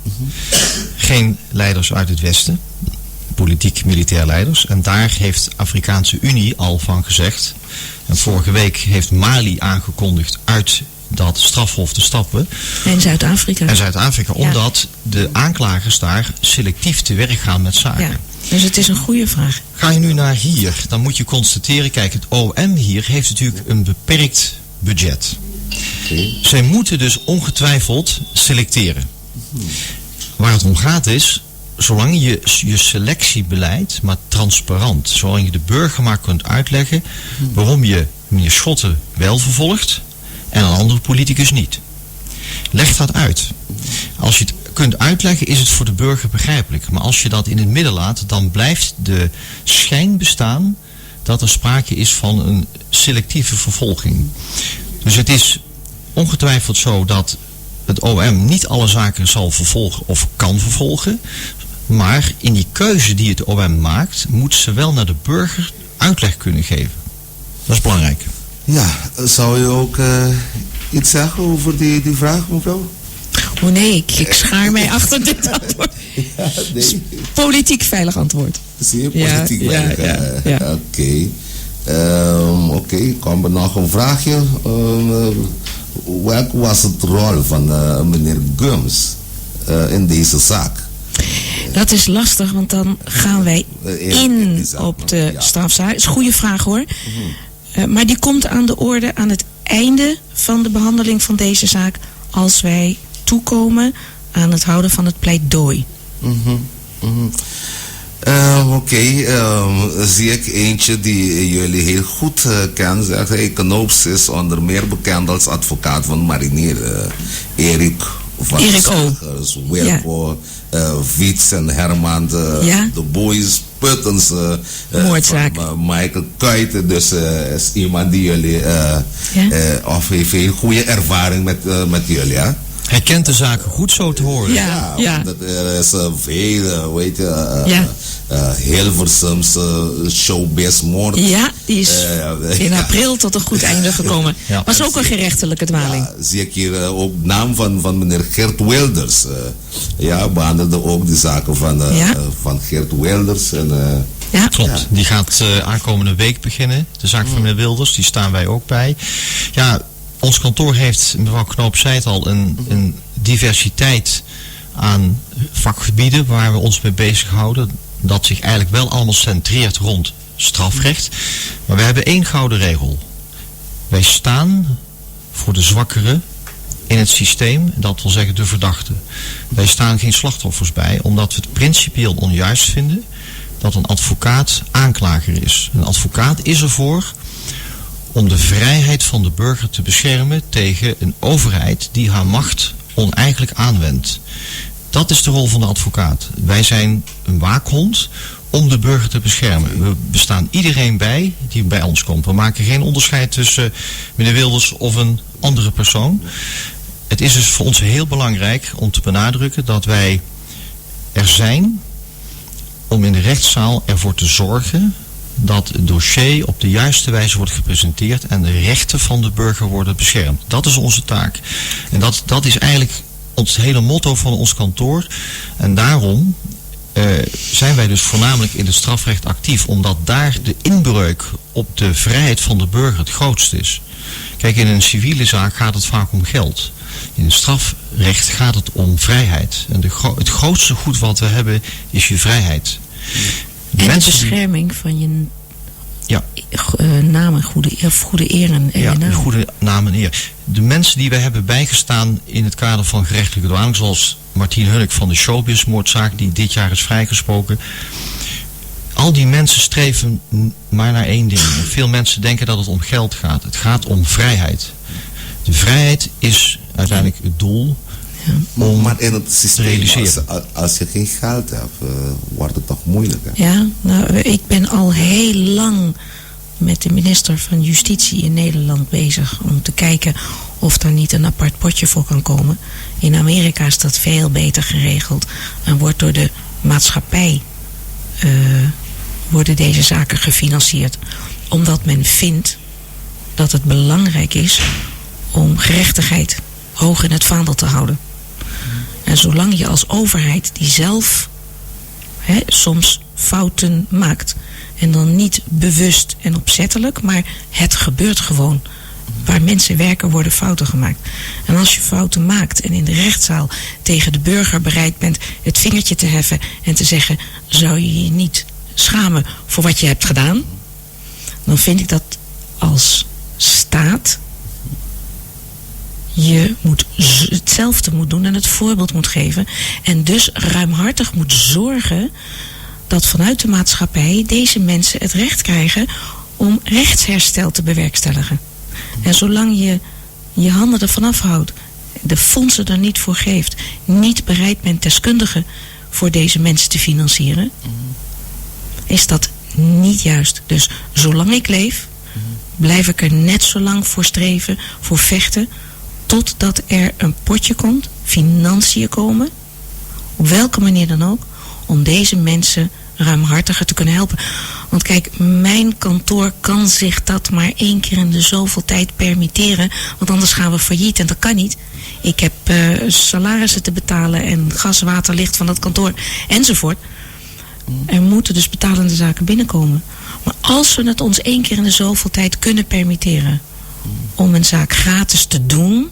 Geen leiders uit het Westen. Politiek, militair leiders. En daar heeft de Afrikaanse Unie al van gezegd. En vorige week heeft Mali aangekondigd uit dat strafhof te stappen. En Zuid-Afrika. En Zuid-Afrika, omdat de aanklagers daar selectief te werk gaan met zaken. Ja, dus het is een goede vraag. Ga je nu naar hier, dan moet je constateren, kijk, het OM hier heeft natuurlijk een beperkt budget. Okay. Zij moeten dus ongetwijfeld selecteren. Waar het om gaat is, zolang je je selectiebeleid maar transparant, zolang je de burger maar kunt uitleggen waarom je meneer Schotten wel vervolgt en een andere politicus niet. Leg dat uit. Als je het kunt uitleggen, is het voor de burger begrijpelijk. Maar als je dat in het midden laat, dan blijft de schijn bestaan dat er sprake is van een selectieve vervolging. Dus het is ongetwijfeld zo dat het OM niet alle zaken zal vervolgen of kan vervolgen. Maar in die keuze die het OM maakt, moet ze wel naar de burger uitleg kunnen geven. Dat is belangrijk. Ja, zou je ook iets zeggen over die vraag, mevrouw? Oh nee, ik schaar mij achter dit antwoord. Ja, nee. Politiek veilig antwoord. Zeer politiek veilig. Ja. Oké. Oké, komt er nog een vraagje. Welk was het rol van meneer Gumbs in deze zaak? Dat is lastig, want dan gaan wij in op de strafzaak. Dat is een goede vraag hoor. Maar die komt aan de orde aan het einde van de behandeling van deze zaak, als wij toekomen aan het houden van het pleidooi. Oké, zie ik eentje die jullie heel goed kennen. Zegt hij, Knoops is onder meer bekend als advocaat van marinier Erik van Sagers, Wilco, Wiets en Herman, de Boys, Puttens, moordzaak. Van, Michael Kuijten, dus is iemand die jullie of heeft heel goede ervaring met jullie, hè? Hij kent de zaken goed zo te horen. Ja, dat er is veel, weet je, Hilversumse showbiz-moord. Ja, die is in april tot een goed einde gekomen. Ja. Was ook een gerechtelijke dwaling. Ja, zie ik hier ook naam van meneer Geert Wilders. Behandelde ook de zaken van Geert Wilders. En, Klopt, die gaat aankomende week beginnen. De zaak van meneer Wilders, die staan wij ook bij. Ja, ons kantoor heeft, mevrouw Knoop zei het al, een diversiteit aan vakgebieden waar we ons mee bezighouden. Dat zich eigenlijk wel allemaal centreert rond strafrecht. Maar we hebben één gouden regel. Wij staan voor de zwakkeren in het systeem, dat wil zeggen de verdachte. Wij staan geen slachtoffers bij, omdat we het principieel onjuist vinden dat een advocaat aanklager is. Een advocaat is ervoor om de vrijheid van de burger te beschermen tegen een overheid die haar macht oneigenlijk aanwendt. Dat is de rol van de advocaat. Wij zijn een waakhond om de burger te beschermen. We bestaan iedereen bij die bij ons komt. We maken geen onderscheid tussen meneer Wilders of een andere persoon. Het is dus voor ons heel belangrijk om te benadrukken dat wij er zijn om in de rechtszaal ervoor te zorgen dat het dossier op de juiste wijze wordt gepresenteerd en de rechten van de burger worden beschermd. Dat is onze taak. En dat is eigenlijk ons hele motto van ons kantoor. En daarom zijn wij dus voornamelijk in het strafrecht actief, omdat daar de inbreuk op de vrijheid van de burger het grootst is. Kijk, in een civiele zaak gaat het vaak om geld. In het strafrecht gaat het om vrijheid. En de gro het grootste goed wat we hebben is je vrijheid. De en de bescherming van je ja. naam en goede, of goede eer en, ja, naam. goede naam en eer. De mensen die wij hebben bijgestaan in het kader van gerechtelijke dwaling, zoals Martien Hunnik van de Showbiz-moordzaak, die dit jaar is vrijgesproken. Al die mensen streven maar naar één ding. En veel mensen denken dat het om geld gaat. Het gaat om vrijheid. De vrijheid is uiteindelijk het doel ja. om maar in het systeem, als, als je geen geld hebt, uh, wordt het toch moeilijk. Hè? Ja, nou, ik ben al heel lang met de minister van Justitie in Nederland bezig om te kijken of daar niet een apart potje voor kan komen. In Amerika is dat veel beter geregeld en wordt door de maatschappij uh, worden deze zaken gefinancierd. Omdat men vindt dat het belangrijk is om gerechtigheid hoog in het vaandel te houden. En zolang je als overheid die zelf hè, soms fouten maakt, en dan niet bewust en opzettelijk, maar het gebeurt gewoon. Waar mensen werken worden fouten gemaakt. En als je fouten maakt en in de rechtszaal tegen de burger bereid bent het vingertje te heffen en te zeggen: zou je je niet schamen voor wat je hebt gedaan? Dan vind ik dat als staat je moet hetzelfde moet doen en het voorbeeld moet geven. En dus ruimhartig moet zorgen dat vanuit de maatschappij deze mensen het recht krijgen om rechtsherstel te bewerkstelligen. En zolang je je handen ervan afhoudt, de fondsen er niet voor geeft, niet bereid bent deskundigen voor deze mensen te financieren, is dat niet juist. Dus zolang ik leef, blijf ik er net zo lang voor streven, voor vechten, totdat er een potje komt, financiën komen, op welke manier dan ook, om deze mensen ruimhartiger te kunnen helpen. Want kijk, mijn kantoor kan zich dat maar één keer in de zoveel tijd permitteren. Want anders gaan we failliet en dat kan niet. Ik heb uh, salarissen te betalen en gas, water, licht van dat kantoor enzovoort. Er moeten dus betalende zaken binnenkomen. Maar als we het ons één keer in de zoveel tijd kunnen permitteren om een zaak gratis te doen,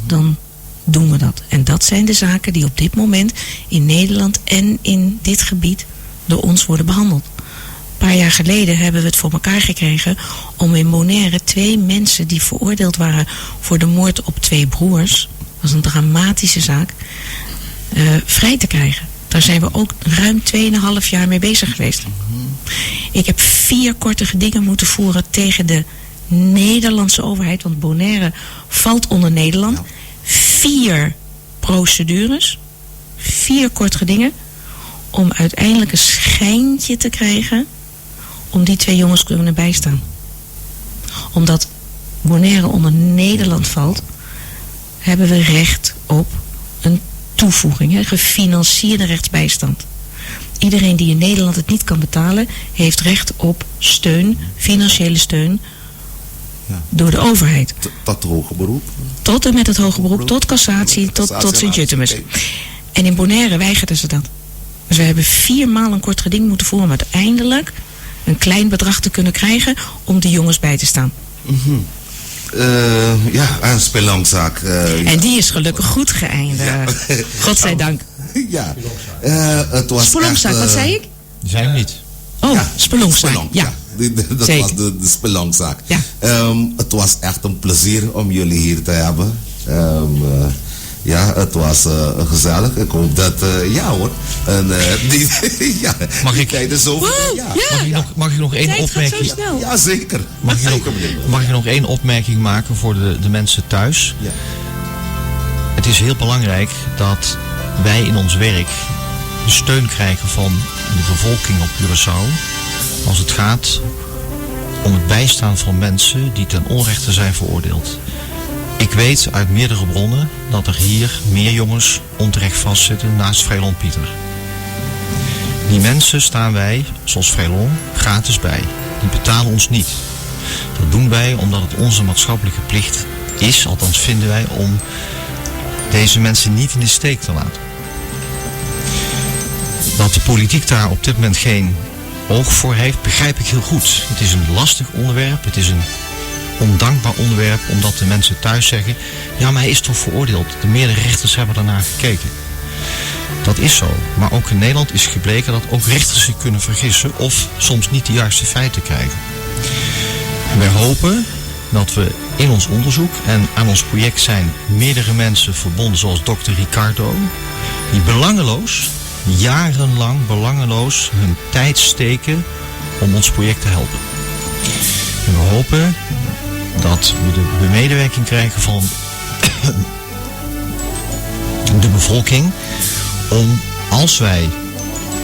dan doen we dat. En dat zijn de zaken die op dit moment in Nederland en in dit gebied door ons worden behandeld. Een paar jaar geleden hebben we het voor elkaar gekregen om in Bonaire twee mensen die veroordeeld waren voor de moord op twee broers, dat was een dramatische zaak, uh, vrij te krijgen. Daar zijn we ook ruim 2,5 jaar mee bezig geweest. Ik heb vier korte gedingen moeten voeren tegen de Nederlandse overheid, want Bonaire valt onder Nederland. Ja. Vier procedures, vier kort gedingen, om uiteindelijk een schijntje te krijgen om die twee jongens te kunnen bijstaan. Omdat Bonaire onder Nederland valt, hebben we recht op een toevoeging, hè, gefinancierde rechtsbijstand. Iedereen die in Nederland het niet kan betalen, heeft recht op steun, financiële steun, ja. door de overheid. Tot het hoge beroep? Tot en met het hoge beroep, tot cassatie, tot, tot Sint-Jutemus. En in Bonaire weigerden ze dat. Dus we hebben viermaal een kort geding moeten voeren om uiteindelijk een klein bedrag te kunnen krijgen om die jongens bij te staan. Mm -hmm. uh, ja, een spelonkzaak. Uh, en die is gelukkig goed geëindigd. Ja. Godzijdank. Ja. Uh, het was Spelonkzaak, wat zei ik? Die zijn we niet. Oh, ja, spelonkzaak. Spelonk, ja. ja. Dat Zeker. was de, de spelonkzaak. Ja. Um, het was echt een plezier om jullie hier te hebben. Um, uh, ja, het was uh, gezellig. Ik hoop dat, uh, ja hoor. En, uh, die, ja, mag die ik, tijd is over. Wow, ja. ja. Mag, ik nog, mag ik nog één Tijd opmerking? Gaat zo snel. Ja, zeker. Mag ik, zeker, nog, mag ik nog één opmerking maken voor de, de mensen thuis? Ja. Het is heel belangrijk dat wij in ons werk de steun krijgen van de bevolking op Curaçao. Als het gaat om het bijstaan van mensen die ten onrechte zijn veroordeeld. Ik weet uit meerdere bronnen dat er hier meer jongens onterecht vastzitten naast Vreelon Pieter. Die mensen staan wij, zoals Vreelon, gratis bij. Die betalen ons niet. Dat doen wij omdat het onze maatschappelijke plicht is, althans vinden wij, om deze mensen niet in de steek te laten. Dat de politiek daar op dit moment geen oog voor heeft, begrijp ik heel goed. Het is een lastig onderwerp, het is een ondankbaar onderwerp, omdat de mensen thuis zeggen: ja, maar hij is toch veroordeeld? De meerdere rechters hebben daarnaar gekeken. Dat is zo. Maar ook in Nederland is gebleken dat ook rechters zich kunnen vergissen of soms niet de juiste feiten krijgen. En wij hopen dat we in ons onderzoek en aan ons project zijn meerdere mensen verbonden, zoals dokter Ricardo, die belangeloos, jarenlang belangeloos hun tijd steken om ons project te helpen. En we hopen dat we de medewerking krijgen van de bevolking om, als wij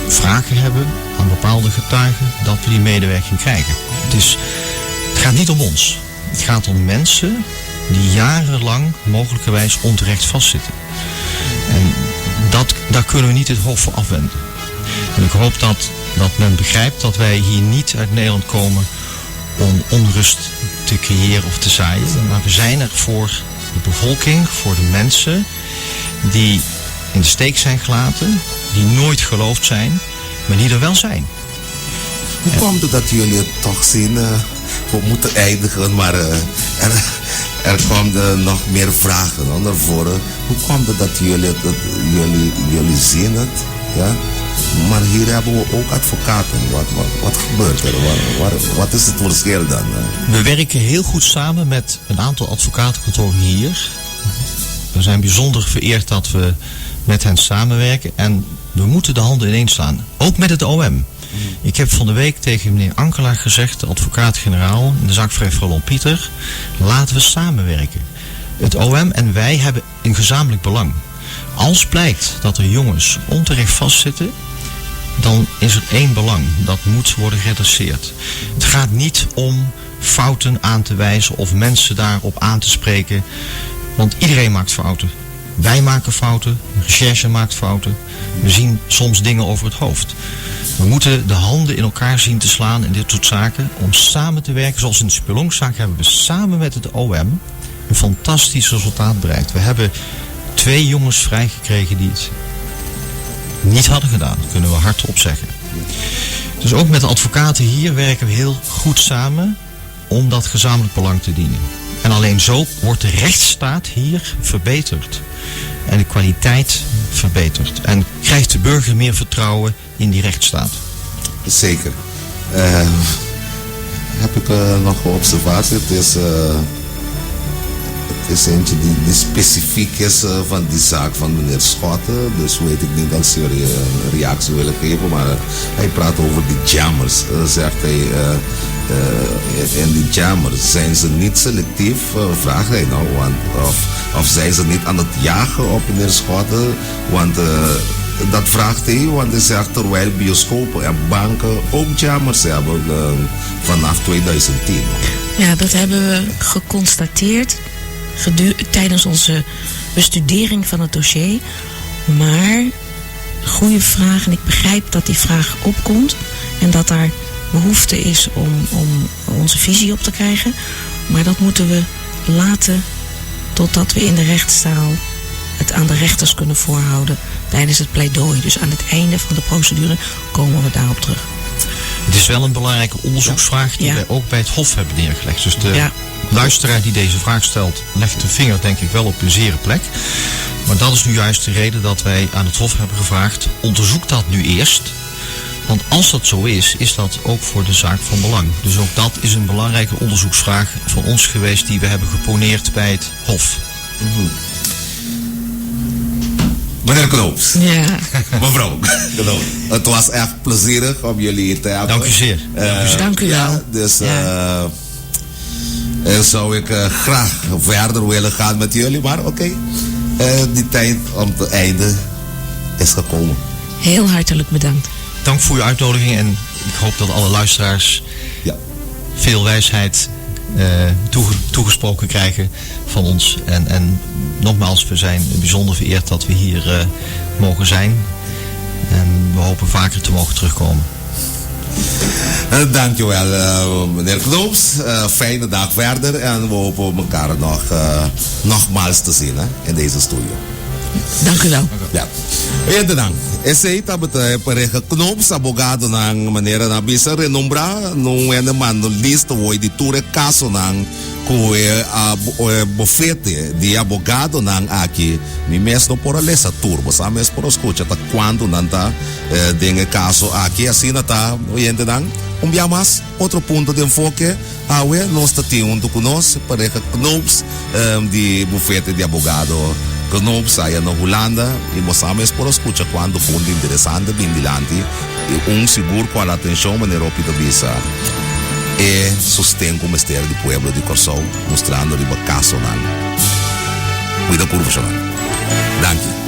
vragen hebben aan bepaalde getuigen, dat we die medewerking krijgen. Het gaat niet om ons. Het gaat om mensen die jarenlang mogelijkerwijs onterecht vastzitten. En daar kunnen we niet het hof voor afwenden. En ik hoop dat men begrijpt dat wij hier niet uit Nederland komen om onrust te creëren of te zaaien. Maar we zijn er voor de bevolking, voor de mensen die in de steek zijn gelaten, die nooit geloofd zijn, maar die er wel zijn. Hoe komt het dat jullie het toch zien? We moeten eindigen, maar er kwamen nog meer vragen, hoor, naar voren. Hoe komt het dat jullie zien het? Ja? Maar hier hebben we ook advocaten. Wat gebeurt er? Wat is het verschil dan? We werken heel goed samen met een aantal advocatenkantoren hier. We zijn bijzonder vereerd dat we met hen samenwerken. En we moeten de handen ineens slaan. Ook met het OM. Ik heb van de week tegen meneer Ankelaar gezegd, de advocaat-generaal in de zaak Vrij Frolon Pieter, laten we samenwerken. Het OM en wij hebben een gezamenlijk belang. Als blijkt dat er jongens onterecht vastzitten, dan is er één belang. Dat moet worden geredresseerd. Het gaat niet om fouten aan te wijzen of mensen daarop aan te spreken, want iedereen maakt fouten. Wij maken fouten, de recherche maakt fouten. We zien soms dingen over het hoofd. We moeten de handen in elkaar zien te slaan in dit soort zaken om samen te werken. Zoals in de Spelonkzaak hebben we samen met het OM een fantastisch resultaat bereikt. We hebben 2 jongens vrijgekregen die het niet hadden gedaan. Dat kunnen we hardop zeggen. Dus ook met de advocaten hier werken we heel goed samen om dat gezamenlijk belang te dienen. En alleen zo wordt de rechtsstaat hier verbeterd. En de kwaliteit verbeterd. En krijgt de burger meer vertrouwen in die rechtsstaat. Zeker. Heb ik nog een observatie? Het is eentje die specifiek is van die zaak van meneer Schotten. Dus weet ik niet als jullie een reactie willen geven. Maar hij praat over die jammers. Zegt hij, en die jammers, zijn ze niet selectief? Vraagt hij nou. Of zijn ze niet aan het jagen op meneer Schotten? Want dat vraagt hij, want hij zegt terwijl bioscopen en banken ook jammers hebben vanaf 2010. Ja, dat hebben we geconstateerd tijdens onze bestudering van het dossier. Maar, goede vraag, en ik begrijp dat die vraag opkomt en dat daar behoefte is om onze visie op te krijgen. Maar dat moeten we laten totdat we in de rechtszaal het aan de rechters kunnen voorhouden tijdens het pleidooi. Dus aan het einde van de procedure komen we daarop terug. Het is wel een belangrijke onderzoeksvraag die wij ook bij het Hof hebben neergelegd. Dus de luisteraar die deze vraag stelt, legt de vinger denk ik wel op een zere plek. Maar dat is nu juist de reden dat wij aan het Hof hebben gevraagd, onderzoek dat nu eerst. Want als dat zo is, is dat ook voor de zaak van belang. Dus ook dat is een belangrijke onderzoeksvraag van ons geweest die we hebben geponeerd bij het Hof. Meneer Knoops. Mevrouw Knoops. Het was echt plezierig om jullie hier te hebben. Dank u zeer. Dank u zeer. Dank u wel. Zou ik graag verder willen gaan met jullie, maar oké. Die tijd om te eindigen is gekomen. Heel hartelijk bedankt. Dank voor uw uitnodiging en ik hoop dat alle luisteraars veel wijsheid toegesproken krijgen van ons. En nogmaals, we zijn bijzonder vereerd dat we hier mogen zijn. En we hopen vaker te mogen terugkomen. Dankjewel, meneer Knoops. Fijne dag verder en we hopen elkaar nogmaals te zien, hè, in deze studio. Dank u wel. Ja. Ja, dank. Esse tá bota pareja Knoops, abogado nang maneira na bisa renombra, não é man no lista voi de ture caso nang Ku e bofete di e abogadonan aki, mi mes no por a lesa tur, bo sa mes por a skucha ta kuantu nan ta den e kaso aki. Asina ta, oyentenan. Un bia mas, otro punto di enfoke, awe nos ta tin huntu ku nos pareha Knoops di bufete di abogado Knoops aya na Hulanda i bo sa mes por a skucha kuantu punto interesante bin dilanti i un sigur ku hala atenshon manera hopi ta bisa e sosten ku mester di pueblo di Kòrsou mustrando riba kasonan. Kuida kurva shonal. Danki.